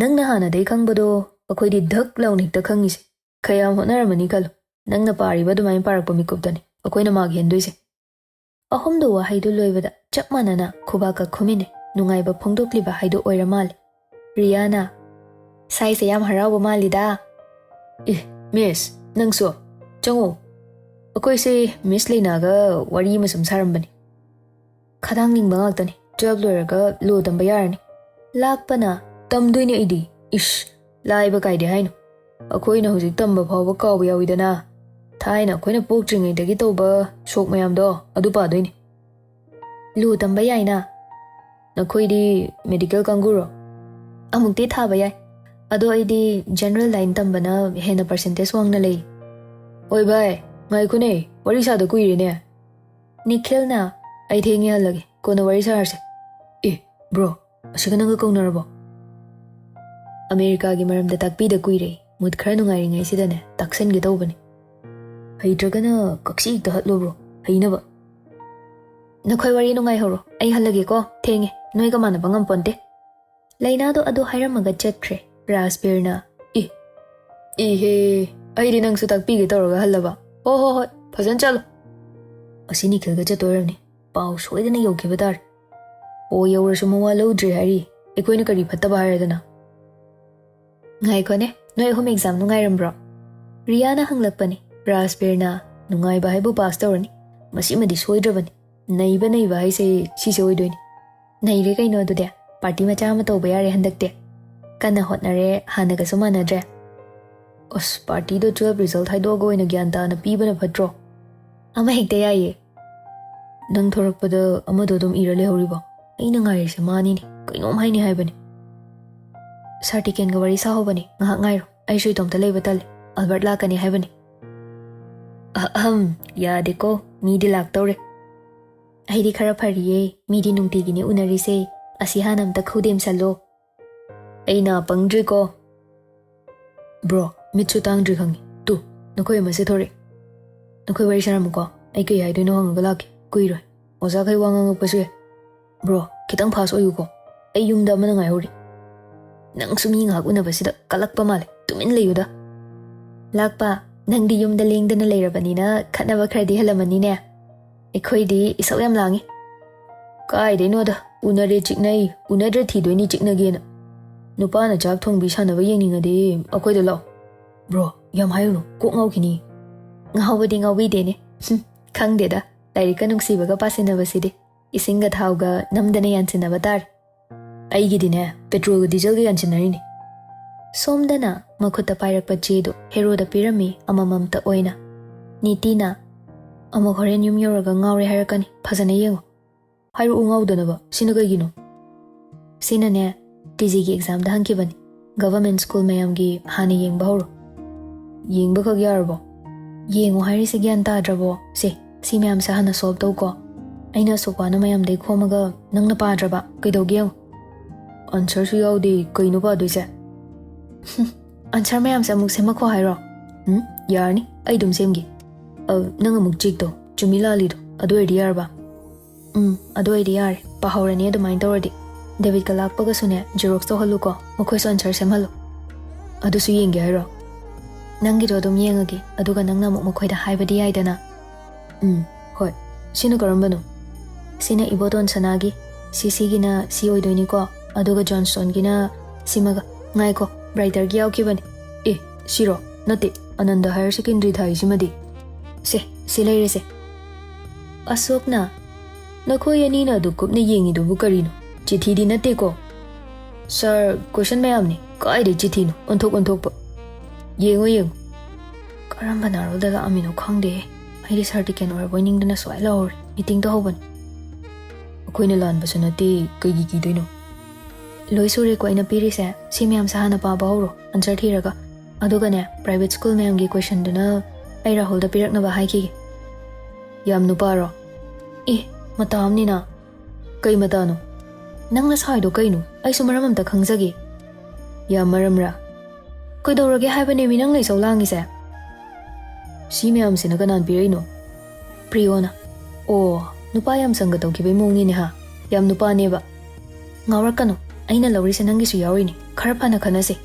ꯅꯪꯅ ꯍꯥꯟꯅꯗꯩ ꯈꯪꯕꯗꯣ ꯑꯩꯈꯣꯏꯗꯤ ꯙꯛ ꯂꯥꯎꯅ ꯍꯦꯛꯇ ꯈꯪꯉꯤꯁꯦ꯫ ꯈꯌꯥꯝ ꯍꯣꯠꯅꯔꯝꯃꯅꯤ ꯈꯜꯂꯣ꯫ ꯅꯪꯅ ꯄꯥꯔꯤꯕ ꯑꯗꯨꯃꯥꯏꯅ ꯄꯥꯔꯛꯄ ꯃꯤꯀꯨꯞꯇꯅꯤ ꯑꯩꯈꯣꯏꯅ ꯃꯥꯛ ꯍꯦꯟꯗꯣꯏꯁꯦ꯫ ꯑꯍꯨꯝꯗꯣ ꯋꯥꯍꯩꯗꯨ ꯂꯣꯏꯕꯗ ꯆꯞ ꯃꯥꯟꯅꯅ ꯈꯨꯕꯥꯛꯀ ꯈꯨꯃꯤꯟꯅꯩ꯫ ꯅꯨꯡꯉꯥꯏꯕ ꯐꯣꯡꯗꯣꯛꯂꯤꯕ ꯍꯥꯏꯗꯨ ꯑꯣꯏꯔ ꯃꯥꯜꯂꯦ꯫ ꯔꯤꯌꯥꯅ, "ꯁꯥꯏꯁꯦ ꯌꯥꯝ ꯍꯔꯥꯎꯕ ꯃꯥꯜꯂꯤꯗ꯫" "ꯑꯦ, ꯃꯤꯁ, ꯅꯪꯁꯨ ꯆꯪꯉꯣ꯫ ꯑꯩꯈꯣꯏꯁꯦ ꯃꯤꯁ ꯂꯩꯅꯥꯒ ꯋꯥꯔꯤ ꯑꯃ ꯁꯨꯝ ꯁꯥꯔꯝꯕꯅꯤ꯫ ꯈꯗꯥꯡ ꯂꯤꯡꯕ ꯉꯥꯛꯇꯅꯤ꯫ ꯇꯨꯌꯦꯜꯞ ꯂꯣꯏꯔꯒ ꯂꯣ ꯇꯝꯕ ꯌꯥꯔꯅꯤ꯫" ꯂꯥꯛꯄꯅ, "ꯇꯝꯗꯣꯏꯅꯦ ꯑꯩꯗꯤ꯫" "ꯏꯁ, ꯂꯥꯏꯕ ꯀꯥꯏꯗꯦ ꯍꯥꯏꯅꯣ? ꯑꯩꯈꯣꯏꯅ ꯍꯧꯖꯤꯛ ꯇꯝꯕ ꯐꯥꯎꯕ ꯀꯥꯎꯕ ꯌꯥꯎꯋꯤꯗꯅ꯫ ꯊꯥꯏꯅ ꯑꯩꯈꯣꯏꯅ ꯄꯣꯛꯇ꯭ꯔꯤꯉꯩꯗꯒꯤ ꯇꯧꯕ ꯁꯣꯛ ꯃꯌꯥꯝꯗꯣ ꯑꯗꯨ ꯄꯥꯗꯣꯏꯅꯦ꯫" "ꯂꯣ ꯇꯝꯕ ꯌꯥꯏꯅ?" "ꯅꯈꯣꯏꯗꯤ ꯃꯦꯗꯤꯀꯦꯜ ꯀꯥꯡꯕꯨꯔꯣ?" "ꯑꯃꯨꯛꯇꯤ ꯊꯥꯕ ꯌꯥꯏ꯫ ꯑꯗꯣ ꯑꯩꯗꯤ ꯖꯦꯅꯔꯦꯜ ꯂꯥꯏꯟ ꯇꯝꯕꯅ ꯍꯦꯟꯅ ꯄꯔꯁꯦꯟꯇꯦꯖ ꯋꯥꯡꯅ ꯂꯩ꯫" "ꯑꯣꯏ ꯚꯥꯏ, ꯉꯥꯏꯈꯣꯅꯦ, ꯋꯥꯔꯤ ꯁꯥꯗ ꯀꯨꯏꯔꯦꯅꯦ꯫" ꯅꯤꯈꯤꯜꯅ, "ꯑꯩ ꯊꯦꯡꯉꯦ ꯍꯜꯂꯒꯦ, ꯀꯣꯟꯅ ꯋꯥꯔꯤ ꯁꯥꯔꯁꯦ꯫" "ꯑꯦ, ꯕ꯭ꯔꯣ, ꯑꯁꯤꯒ ꯅꯪꯒ ꯀꯧꯅꯔꯕꯣ?" "ꯑꯃꯦꯔꯤꯀꯥꯒꯤ ꯃꯔꯝꯗ ꯇꯥꯛꯄꯤꯗ ꯀꯨꯏꯔꯦ꯫ ꯃꯨꯠ ꯈꯔ ꯅꯨꯡꯉꯥꯏꯔꯤꯉꯩꯁꯤꯗꯅꯦ ꯇꯥꯛꯁꯟꯒꯦ ꯇꯧꯕꯅꯦ꯫" "ꯍꯩꯇ꯭ꯔꯒꯅ ꯀꯛꯁꯤ ꯍꯦꯛꯇ ꯍꯠꯂꯣ ꯕ꯭ꯔꯣ, ꯍꯩꯅꯕ꯫" "ꯅꯈꯣꯏ ꯋꯥꯔꯤ ꯅꯨꯡꯉꯥꯏꯍꯧꯔꯣ, ꯑꯩ ꯍꯜꯂꯒꯦꯀꯣ, ꯊꯦꯡꯉꯦ, ꯅꯣꯏꯒ ꯃꯥꯟꯅꯕ ꯉꯝꯄꯣꯟꯇꯦ꯫" ꯂꯩꯅꯥꯗꯣ ꯑꯗꯨ ꯍꯥꯏꯔꯝꯃꯒ ꯆꯠꯈ꯭ꯔꯦ꯫ ꯔꯥꯖꯕꯤꯔꯅ, "ꯏ, ꯏꯍꯦ, ꯑꯩꯗꯤ ꯅꯪꯁꯨ ꯇꯥꯛꯄꯤꯒꯦ ꯇꯧꯔꯒ ꯍꯜꯂꯕ꯫ ꯍꯣ ꯍꯣ ꯍꯣꯏ, ꯐꯖꯅ ꯆꯠꯂꯣ꯫" ꯑꯁꯤ ꯅꯤꯈꯤꯜꯒ ꯆꯠꯇꯣꯏꯔꯝꯅꯤ꯫ ꯄꯥꯎ ꯁꯣꯏꯗꯅ ꯌꯧꯈꯤꯕ ꯇꯥꯔꯦ꯫ ꯑꯣ, ꯌꯧꯔꯁꯨ ꯃꯋꯥ ꯂꯧꯗ꯭ꯔꯦ ꯍꯥꯏꯔꯤ꯫ ꯑꯩꯈꯣꯏꯅ ꯀꯔꯤ ꯐꯠꯇꯕ ꯍꯥꯏꯔꯗꯅ? "ꯉꯥꯏꯈꯣꯅꯦ, ꯅꯣꯏ ꯑꯍꯨꯝ ꯑꯦꯛꯖꯥꯝ ꯅꯨꯡꯉꯥꯏꯔꯝꯕ꯭ꯔꯣ?" ꯔꯤꯌꯥꯅ ꯍꯪꯂꯛꯄꯅꯤ꯫ ꯔꯥꯖꯕꯤꯔꯅ, "ꯅꯨꯡꯉꯥꯏꯕ ꯍꯥꯏꯕꯨ ꯄꯥꯁ ꯇꯧꯔꯅꯤ꯫ ꯃꯁꯤꯃꯗꯤ ꯁꯣꯏꯗ꯭ꯔꯕꯅꯤ꯫ ꯅꯩꯕ ꯅꯩꯕ ꯍꯥꯏꯁꯦ ꯁꯤꯁꯦ ꯑꯣꯏꯗꯣꯏꯅꯤ꯫" "ꯅꯩꯔꯦ ꯀꯩꯅꯣ ꯑꯗꯨꯗꯤ꯫ ꯄꯥꯔꯇꯤ ꯃꯆꯥ ꯑꯃ ꯇꯧꯕ ꯌꯥꯔꯦ ꯍꯟꯗꯛꯇꯤ꯫ ꯀꯟꯅ ꯍꯣꯠꯅꯔꯦ, ꯍꯥꯟꯅꯒꯁꯨ ꯃꯥꯟꯅꯗ꯭ꯔꯦ꯫" "ꯑꯁ, ꯄꯥꯔꯇꯤꯗꯣ ꯇꯨꯌꯦꯜꯞ ꯔꯤꯖꯜꯠ ꯍꯥꯏꯗꯣꯛꯑꯒ ꯑꯣꯏꯅ ꯒ꯭ꯌꯥꯟ ꯇꯥꯅ ꯄꯤꯕꯅ ꯐꯠꯇ꯭ꯔꯣ?" "ꯑꯃ ꯍꯦꯛꯇ ꯌꯥꯏꯌꯦ꯫" "ꯅꯪ ꯊꯣꯔꯛꯄꯗ ꯑꯃꯗꯣ ꯑꯗꯨꯝ ꯏꯔ ꯂꯩꯍꯧꯔꯤꯕꯣ? ꯑꯩꯅ ꯉꯥꯏꯔꯤꯁꯦ ꯃꯥꯅꯤꯅꯦ꯫ ꯀꯩꯅꯣꯝ ꯍꯥꯏꯅꯤ ꯍꯥꯏꯕꯅꯦ꯫" "ꯁꯥꯔ ꯇꯤꯀꯦꯟꯒ ꯋꯥꯔꯤ ꯁꯥꯍꯧꯕꯅꯦ꯫ ꯉꯥꯏꯍꯥꯛ ꯉꯥꯏꯔꯣ꯫ ꯑꯩꯁꯨ ꯏꯇꯣꯝꯇ ꯂꯩꯕ ꯇꯜꯂꯦ꯫ ꯑꯜꯕꯔꯠ ꯂꯥꯛꯀꯅꯤ ꯍꯥꯏꯕꯅꯦ꯫" "ꯑꯍꯝ, ꯌꯥꯗꯦꯀꯣ꯫ ꯃꯤꯗꯤ ꯂꯥꯛꯇꯧꯔꯦ꯫" "ꯑꯩꯗꯤ ꯈꯔ ꯐꯔꯤꯌꯦ꯫ ꯃꯤꯗꯤ ꯅꯨꯡꯇꯤꯒꯤꯅꯦ ꯎꯅꯔꯤꯁꯦ꯫ ꯑꯁꯤ ꯍꯥꯟꯅ ꯑꯝꯇ ꯈꯨꯗꯦꯝꯁꯜꯂꯣ꯫" "ꯑꯩ ꯅꯥ ꯄꯪꯗ꯭ꯔꯤꯀꯣ꯫" "ꯕ꯭ꯔꯣ, ꯃꯤꯠꯁꯨ ꯇꯥꯡꯗ꯭ꯔꯤ ꯈꯪꯉꯤ꯫ ꯇꯨ, ꯅꯈꯣꯏ ꯑꯃꯁꯦ ꯊꯣꯔꯛꯑꯦ꯫ ꯅꯈꯣꯏ ꯋꯥꯔꯤ ꯁꯥꯔꯝꯃꯨꯀꯣ꯫ ꯑꯩ ꯀꯩ ꯍꯥꯏꯗꯣꯏꯅꯣ ꯍꯪꯉꯒ ꯂꯥꯛꯀꯦ꯫ ꯀꯨꯏꯔꯣꯏ꯫ ꯑꯣꯖꯥꯈꯩ ꯋꯥ ꯉꯥꯡꯉꯛꯄꯁꯨ ꯌꯥꯏ꯫ ꯕ꯭ꯔꯣ, ꯈꯤꯇꯪ ꯐꯥꯁ ꯑꯣꯏꯌꯨꯀꯣ꯫ ꯑꯩ ꯌꯨꯝꯗ ꯑꯃꯅ ꯉꯥꯏꯍꯧꯔꯤ꯫ ꯅꯪꯁꯨ ꯃꯤ ꯉꯥꯏꯍꯥꯛ ꯎꯅꯕꯁꯤꯗ ꯀꯜꯂꯛꯄ ꯃꯥꯜꯂꯦ꯫ ꯇꯨꯃꯤꯟ ꯂꯩꯌꯨꯗ꯫ ꯂꯥꯛꯄ, ꯅꯪꯗꯤ ꯌꯨꯝꯗ ꯂꯦꯡꯗꯅ ꯂꯩꯔꯕꯅꯤꯅ ꯈꯠꯅꯕ ꯈꯔꯗꯤ ꯍꯜꯂꯝꯃꯅꯤꯅꯦ꯫ ꯑꯩꯈꯣꯏꯗꯤ ꯏꯁꯧ ꯌꯥꯝ ꯂꯥꯡꯉꯤ꯫ ꯀꯥꯏꯗꯩꯅꯣꯗ, ꯎꯅꯔꯦ ꯆꯤꯛꯅꯩ, ꯎꯅꯗ꯭ꯔꯦ ꯊꯤꯗꯣꯏꯅꯤ ꯆꯤꯛꯅꯒꯦꯅ꯫ ꯅꯨꯄꯥꯅ ꯆꯥꯛ ꯊꯣꯡꯕꯤ ꯁꯥꯟꯅꯕ ꯌꯦꯡꯅꯤꯡꯉꯗꯤ ꯑꯩꯈꯣꯏꯗ ꯂꯥꯛꯑꯣ꯫ ꯕ꯭ꯔꯣ, ꯌꯥꯝ ꯍꯥꯏꯔꯨꯅꯨ, ꯀꯣꯛ ꯉꯥꯎꯈꯤꯅꯤ꯫ ꯉꯥꯎꯕꯗꯤ ꯉꯥꯎꯕꯤꯗꯦꯅꯦ꯫ ꯍꯨꯝ, ꯈꯪꯗꯦꯗ, ꯂꯥꯏꯔꯤꯛꯀ ꯅꯨꯡꯁꯤꯕꯒ ꯄꯥꯁꯤꯟꯅꯕꯁꯤꯗꯤ꯫ ꯏꯁꯤꯡꯒ ꯊꯥꯎꯒ ꯅꯝꯗꯅ ꯌꯥꯟꯁꯤꯟꯅꯕ ꯇꯥꯔꯦ꯫ ꯑꯩꯒꯤꯗꯤꯅꯦ, ꯄꯦꯇ꯭ꯔꯣꯜꯒ ꯗꯤꯖꯜꯒ ꯌꯥꯟꯁꯤꯟꯅꯔꯤꯅꯤ꯫ ꯁꯣꯝꯗꯅ ꯃꯈꯨꯠꯇ ꯄꯥꯏꯔꯛꯄ ꯆꯦꯗꯨ ꯍꯦꯔꯣꯗ ꯄꯤꯔꯝꯃꯤ, ꯑꯃꯃꯝꯇ ꯑꯣꯏꯅ꯫ ꯅꯤꯇꯤꯅ, "ꯑꯃꯨꯛ ꯍꯣꯔꯦꯟ ꯌꯨꯝ ꯌꯧꯔꯒ ꯉꯥꯎꯔꯦ ꯍꯥꯏꯔꯛꯀꯅꯤ, ꯐꯖꯅ ꯌꯦꯡꯉꯨ"꯫ "ꯍꯥꯏꯔꯛꯎ ꯉꯥꯎꯗꯅꯕ, ꯁꯤꯅ ꯀꯩꯒꯤꯅꯣ?" "ꯁꯤꯅꯅꯦ, ꯇꯤ ꯖꯤꯒꯤ ꯑꯦꯛꯖꯥꯝꯗ ꯍꯪꯈꯤꯕꯅꯤ꯫ ꯒꯚꯔꯟꯃꯦꯟꯠ ꯁ꯭ꯀꯨꯜ ꯃꯌꯥꯝꯒꯤ ꯍꯥꯟꯅ ꯌꯦꯡꯕ ꯍꯧꯔꯣ"꯫ "ꯌꯦꯡꯕꯈꯛ ꯌꯥꯔꯕꯣ?" "ꯌꯦꯡꯉꯣ ꯍꯥꯏꯔꯤꯁꯦ ꯒ꯭ꯌꯥꯟ ꯇꯥꯗ꯭ꯔꯕꯣ? ꯁꯦ, ꯁꯤ ꯃꯌꯥꯝꯁꯦ ꯍꯥꯟꯅ ꯁꯣꯜꯕ ꯇꯧꯀꯣ꯫ ꯑꯩꯅ ꯑꯁꯨꯛ ꯋꯥꯅ ꯃꯌꯥꯝꯗꯩ ꯈꯣꯝꯃꯒ ꯅꯪꯅ ꯄꯥꯗ꯭ꯔꯕ? ꯀꯩꯗꯧꯒꯦ ꯌꯦꯡꯉꯨ"꯫ "ꯑꯟꯁꯔꯁꯨ ꯌꯥꯎꯗꯦ, ꯀꯩꯅꯣ ꯄꯥꯗꯣꯏꯁꯦ?" "ꯍꯨꯝ, ꯑꯟꯁꯔ ꯃꯌꯥꯝꯁꯦ ꯑꯃꯨꯛ ꯁꯦꯝꯃꯛꯈꯣ ꯍꯥꯏꯔꯣ?" "ꯎꯝ, ꯌꯥꯔꯅꯤ, ꯑꯩ ꯑꯗꯨꯝ ꯁꯦꯝꯒꯦ꯫ ꯑ, ꯅꯪ ꯑꯃꯨꯛ ꯆꯦꯛ ꯇꯧ, ꯆꯨꯝꯃꯤ ꯂꯥꯜꯂꯤꯗꯣ, ꯑꯗꯨ ꯑꯣꯏꯔꯗꯤ ꯌꯥꯔꯕ?" "ꯎꯝ, ꯑꯗꯨ ꯑꯣꯏꯔꯗꯤ ꯌꯥꯔꯦ, ꯄꯥꯍꯧꯔꯅꯤ ꯑꯗꯨꯃꯥꯏꯅ ꯇꯧꯔꯗꯤ꯫ ꯗꯦꯕꯤꯠꯀ ꯂꯥꯛꯄꯒꯁꯨꯅꯦ, ꯖꯦꯔꯣꯛꯁ ꯇꯧꯍꯜꯂꯨꯀꯣ, ꯃꯈꯣꯏꯁꯨ ꯑꯟꯁꯔ ꯁꯦꯝꯍꯜꯂꯨ"꯫ "ꯑꯗꯨꯁꯨ ꯌꯦꯡꯒꯦ ꯍꯥꯏꯔꯣ?" "ꯅꯪꯒꯤꯗꯣ ꯑꯗꯨꯝ ꯌꯦꯡꯉꯒꯦ, ꯑꯗꯨꯒ ꯅꯪꯅ ꯑꯃꯨꯛ ꯃꯈꯣꯏꯗ ꯍꯥꯏꯕꯗꯤ ꯌꯥꯏꯗꯅ"꯫ "ꯎꯝ, ꯍꯣꯏ꯫ ꯁꯤꯅ ꯀꯔꯝꯕꯅꯣ?" "ꯁꯤꯅ ꯏꯕꯣꯇꯣꯟ ꯁꯅꯥꯒꯤ, ꯁꯤꯁꯤꯒꯤꯅ ꯁꯤ ꯑꯣꯏꯗꯣꯏꯅꯤꯀꯣ, ꯑꯗꯨꯒ ꯖꯣꯟꯁꯇꯣꯟꯒꯤꯅ ꯁꯤꯃꯒ꯫ ꯉꯥꯏꯈꯣ, ꯕ꯭ꯔꯥꯏꯇꯔꯒꯤ ꯌꯥꯎꯈꯤꯕꯅꯤ꯫ ꯑꯦ, ꯁꯤꯔꯣ? ꯅꯠꯇꯦ, ꯑꯅꯟꯗ ꯍꯥꯌꯔ ꯁꯦꯀꯦꯟꯗꯔꯤ ꯊꯥꯏꯁꯤꯃꯗꯤ꯫ ꯁꯦ, ꯁꯤ ꯂꯩꯔꯦꯁꯦ"꯫ "ꯑꯁꯣꯛꯅ, ꯅꯈꯣꯏ ꯑꯅꯤꯅ ꯑꯗꯨ ꯀꯨꯞꯅ ꯌꯦꯡꯉꯤꯗꯨꯕꯨ ꯀꯔꯤꯅꯣ? ꯆꯤꯊꯤꯗꯤ ꯅꯠꯇꯦꯀꯣ?" "ꯁꯥꯔ, ꯀꯣꯏꯁꯟ ꯃꯌꯥꯝꯅꯤ, ꯀꯥꯏꯗꯩ ꯆꯤꯊꯤꯅꯣ? ꯑꯣꯟꯊꯣꯛ ꯑꯣꯟꯊꯣꯛꯄ꯫ ꯌꯦꯡꯉꯣ, ꯌꯦꯡꯉꯣ"꯫ ꯀꯔꯝꯕ ꯅꯥꯔꯣꯜꯗ ꯂꯥꯛꯑꯝꯃꯤꯅꯣ ꯈꯪꯗꯦ꯫ ꯑꯩꯗꯤ ꯁꯥꯔ ꯗꯤꯀꯦꯟ ꯑꯣꯏꯔꯕꯣꯏ ꯅꯤꯡꯗꯅ ꯁ꯭ꯋꯥꯏ ꯂꯥꯎꯍꯧꯔꯦ꯫ ꯃꯤꯇꯤꯡ ꯇꯧꯍꯧꯕꯅꯤ꯫ "ꯑꯩꯈꯣꯏꯅ ꯂꯥꯟꯕꯁꯨ ꯅꯠꯇꯦ, ꯀꯩꯒꯤ ꯀꯤꯗꯣꯏꯅꯣ?" "ꯂꯣꯏ ꯁꯨꯔꯦꯀꯣ ꯑꯩꯅ ꯄꯤꯔꯤꯁꯦ꯫ ꯁꯤ ꯃꯌꯥꯝꯁꯦ ꯍꯥꯟꯅ ꯄꯥꯕ ꯍꯧꯔꯣ, ꯑꯟꯁꯔ ꯊꯤꯔꯒ꯫ ꯑꯗꯨꯒꯅꯦ, ꯄ꯭ꯔꯥꯏꯚꯦꯠ ꯁ꯭ꯀꯨꯜ ꯃꯌꯥꯝꯒꯤ ꯀꯣꯏꯁꯟꯗꯨꯅ ꯑꯩ ꯔꯥꯍꯨꯜꯗ ꯄꯤꯔꯛꯅꯕ ꯍꯥꯏꯈꯤꯒꯦ"꯫ "ꯌꯥꯝ ꯅꯨꯄꯥꯔꯣ?" "ꯑꯦ, ꯃꯇꯥ ꯑꯃꯅꯤꯅ"꯫ "ꯀꯩ ꯃꯇꯥꯅꯣ? ꯅꯪꯅ ꯁꯥꯏꯗꯣ ꯀꯩꯅꯣ? ꯑꯩꯁꯨ ꯃꯔꯝ ꯑꯝꯇ ꯈꯪꯖꯒꯦ"꯫ "ꯌꯥꯝ ꯃꯔꯝꯔꯥ?" "ꯀꯩꯗꯧꯔꯒꯦ ꯍꯥꯏꯕꯅꯦꯃꯤ ꯅꯪꯅ ꯏꯁꯧ ꯂꯥꯡꯉꯤꯁꯦ?" "ꯁꯤ ꯃꯌꯥꯝꯁꯤꯅ ꯀꯅꯥꯅ ꯄꯤꯔꯛꯏꯅꯣ?" "ꯄ꯭ꯔꯤꯌꯣꯅ"꯫ "ꯑꯣ, ꯅꯨꯄꯥ ꯌꯥꯝ ꯆꯪꯒ ꯇꯧꯈꯤꯕꯩ ꯃꯑꯣꯡꯅꯤꯅꯦ ꯍꯥ? ꯌꯥꯝ ꯅꯨꯄꯥꯅꯦꯕ"꯫ "ꯉꯥꯎꯔꯛꯀꯅꯨ, ꯑꯩꯅ ꯂꯧꯔꯤꯁꯦ ꯅꯪꯒꯤꯁꯨ ꯌꯥꯎꯔꯤꯅꯦ"꯫ ꯈꯔ ꯐꯅ ꯈꯟꯅꯁꯦ꯫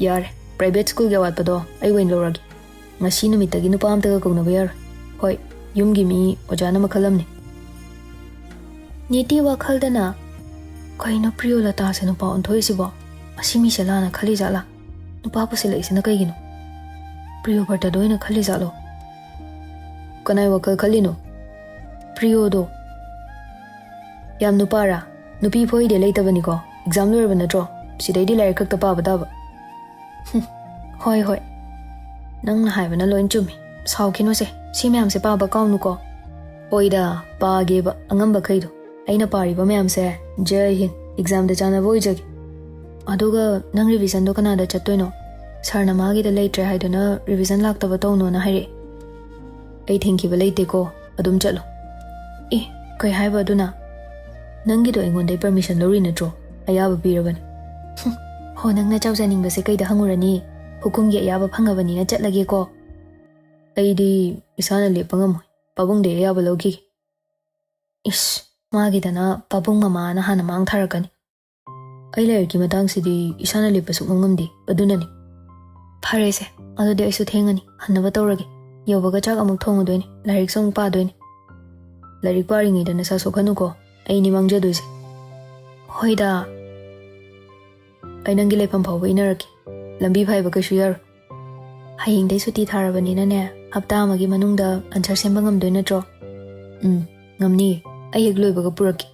ꯌꯥꯔꯦ, ꯄ꯭ꯔꯥꯏꯚꯦꯠ ꯁ꯭ꯀꯨꯜꯒꯤ ꯑꯋꯥꯠꯄꯗꯣ ꯑꯩ ꯑꯣꯏꯅ ꯂꯧꯔꯒꯦ꯫ ꯉꯁꯤ ꯅꯨꯃꯤꯠꯇꯒꯤ ꯅꯨꯄꯥ ꯑꯝꯇꯒ ꯀꯧꯅꯕ ꯌꯥꯔꯣꯏ꯫ ꯍꯣꯏ, ꯌꯨꯝꯒꯤ ꯃꯤ ꯑꯣꯖꯥꯅ ꯃꯈꯜ ꯑꯃꯅꯤ꯫ ꯅꯤꯇꯤ ꯋꯥꯈꯜꯗꯅ, "ꯀꯩꯅꯣ ꯄ꯭ꯔꯤꯌꯣꯂꯇꯥꯁꯦ ꯅꯨꯄꯥ ꯑꯣꯟꯊꯣꯛꯏꯁꯤꯕꯣ? ꯃꯁꯤ ꯃꯤꯁꯦ ꯂꯥꯟꯅ ꯈꯜꯂꯤ ꯖꯥꯠꯂꯥ? ꯅꯨꯄꯥ ꯄꯨꯁꯤꯜꯂꯛꯏꯁꯤꯅ ꯀꯩꯒꯤꯅꯣ? ꯄ꯭ꯔꯤꯌꯣꯕ꯭ꯔꯇꯗ ꯑꯣꯏꯅ ꯈꯜꯂꯤ ꯖꯥꯠꯂꯣ?" "ꯀꯅꯥꯏ ꯋꯥꯈꯜ ꯈꯜꯂꯤꯅꯣ?" "ꯄ꯭ꯔꯤꯌꯣꯗꯣ꯫ ꯌꯥꯝ ꯅꯨꯄꯥꯔꯥ? ꯅꯨꯄꯤ ꯐꯣꯏꯗꯦ ꯂꯩꯇꯕꯅꯤꯀꯣ꯫ ꯑꯦꯛꯖꯥꯝ ꯂꯣꯏꯔꯕ ꯅꯠꯇ꯭ꯔꯣ? ꯁꯤꯗꯩꯗꯤ ꯂꯥꯏꯔꯤꯛ ꯈꯛꯇ ꯄꯥꯕ ꯇꯥꯕ꯫" "ꯍꯨꯝ, ꯍꯣꯏ, ꯍꯣꯏ꯫ ꯅꯪꯅ ꯍꯥꯏꯕꯅ ꯂꯣꯏ ꯆꯨꯝꯃꯤ꯫ ꯁꯥꯎꯈꯤꯅꯨꯁꯦ꯫ ꯁꯤ ꯃꯌꯥꯝꯁꯦ ꯄꯥꯕ ꯀꯥꯎꯅꯨꯀꯣ꯫" "ꯍꯣꯏꯗ, ꯄꯥꯒꯦꯕ ꯑꯉꯝꯕꯈꯩꯗꯣ꯫ ꯑꯩꯅ ꯄꯥꯔꯤꯕ ꯃꯌꯥꯝꯁꯦ, ꯖꯩ ꯍꯤꯟ, ꯑꯦꯛꯖꯥꯝꯗ ꯆꯥꯅꯕ ꯑꯣꯏꯖꯒꯦ꯫ ꯑꯗꯨꯒ ꯅꯪ ꯔꯤꯚꯤꯖꯟꯗꯣ ꯀꯅꯥꯗ ꯆꯠꯇꯣꯏꯅꯣ? ꯁꯥꯔꯅ ꯃꯥꯒꯤꯗ ꯂꯩꯇ꯭ꯔꯦ ꯍꯥꯏꯗꯨꯅ ꯔꯤꯚꯤꯖꯟ ꯂꯥꯛꯇꯕ ꯇꯧꯅꯣꯅ ꯍꯥꯏꯔꯛꯑꯦ꯫" "ꯑꯩ ꯊꯤꯡꯈꯤꯕ ꯂꯩꯇꯦꯀꯣ, ꯑꯗꯨꯝ ꯆꯠꯂꯣ꯫" "ꯑꯦ, ꯀꯩ ꯍꯥꯏꯕ ꯑꯗꯨꯅ? ꯅꯪꯒꯤꯗꯣ ꯑꯩꯉꯣꯟꯗꯩ ꯄꯔꯃꯤꯁꯟ ꯂꯧꯔꯤ ꯅꯠꯇ꯭ꯔꯣ? ꯑꯌꯥꯕ ꯄꯤꯔꯕꯅꯤ꯫" "ꯍꯨꯝ, ꯍꯣ, ꯅꯪꯅ ꯆꯥꯎꯖꯅꯤꯡꯕꯁꯦ ꯀꯩꯗ ꯍꯪꯉꯨꯔꯅꯤ? ꯍꯨꯀꯨꯝꯒꯤ ꯑꯌꯥꯕ ꯐꯪꯉꯕꯅꯤꯅ ꯆꯠꯂꯒꯦꯀꯣ꯫" "ꯑꯩꯗꯤ ꯏꯁꯥꯅ ꯂꯦꯞꯄ ꯉꯝꯃꯣꯏ꯫ ꯄꯥꯕꯨꯡꯗꯩ ꯑꯌꯥꯕ ꯂꯧꯈꯤꯒꯦ꯫" "ꯏꯁ, ꯃꯥꯒꯤꯗꯅ ꯄꯥꯕꯨꯡ ꯃꯃꯥꯅ ꯍꯥꯟꯅ ꯃꯥꯡ ꯊꯥꯔꯛꯀꯅꯤ꯫ ꯑꯩ ꯂꯥꯏꯔꯤꯛꯀꯤ ꯃꯇꯥꯡꯁꯤꯗꯤ ꯏꯁꯥꯅ ꯂꯦꯞꯄ ꯁꯨꯛꯉꯝ ꯉꯝꯗꯦ, ꯑꯗꯨꯅꯅꯤ꯫" "ꯐꯔꯦꯁꯦ, ꯑꯗꯨꯗꯤ ꯑꯩꯁꯨ ꯊꯦꯡꯉꯅꯤ, ꯍꯟꯅꯕ ꯇꯧꯔꯒꯦ꯫ ꯌꯧꯕꯒ ꯆꯥꯛ ꯑꯃꯨꯛ ꯊꯣꯡꯉꯨꯗꯣꯏꯅꯤ, ꯂꯥꯏꯔꯤꯛꯁꯨ ꯑꯃꯨꯛ ꯄꯥꯗꯣꯏꯅꯤ꯫ ꯂꯥꯏꯔꯤꯛ ꯄꯥꯔꯤꯉꯩꯗ ꯅꯁꯥ ꯁꯣꯛꯍꯟꯅꯨꯀꯣ, ꯑꯩꯅꯤ ꯃꯥꯡꯖꯗꯣꯏꯁꯦ꯫" "ꯍꯣꯏꯗ, ꯑꯩ ꯅꯪꯒꯤ ꯂꯩꯐꯝ ꯐꯥꯎꯕ ꯏꯟꯅꯔꯛꯀꯦ꯫ ꯂꯝꯕꯤ ꯐꯥꯏꯕ ꯀꯩꯁꯨ ꯌꯥꯔꯣꯏ꯫ ꯍꯌꯦꯡꯗꯩ ꯁꯨꯇꯤ ꯊꯥꯔꯕꯅꯤꯅꯅꯦ, ꯍꯞꯇꯥ ꯑꯃꯒꯤ ꯃꯅꯨꯡꯗ ꯑꯟꯁꯔ ꯁꯦꯝꯕ ꯉꯝꯗꯣꯏ ꯅꯠꯇ꯭ꯔꯣ?" "ꯎꯝ, ꯉꯝꯅꯤꯌꯦ꯫ ꯑꯩ ꯍꯦꯛ ꯂꯣꯏꯕꯒ ꯄꯨꯔꯛꯀꯦ꯫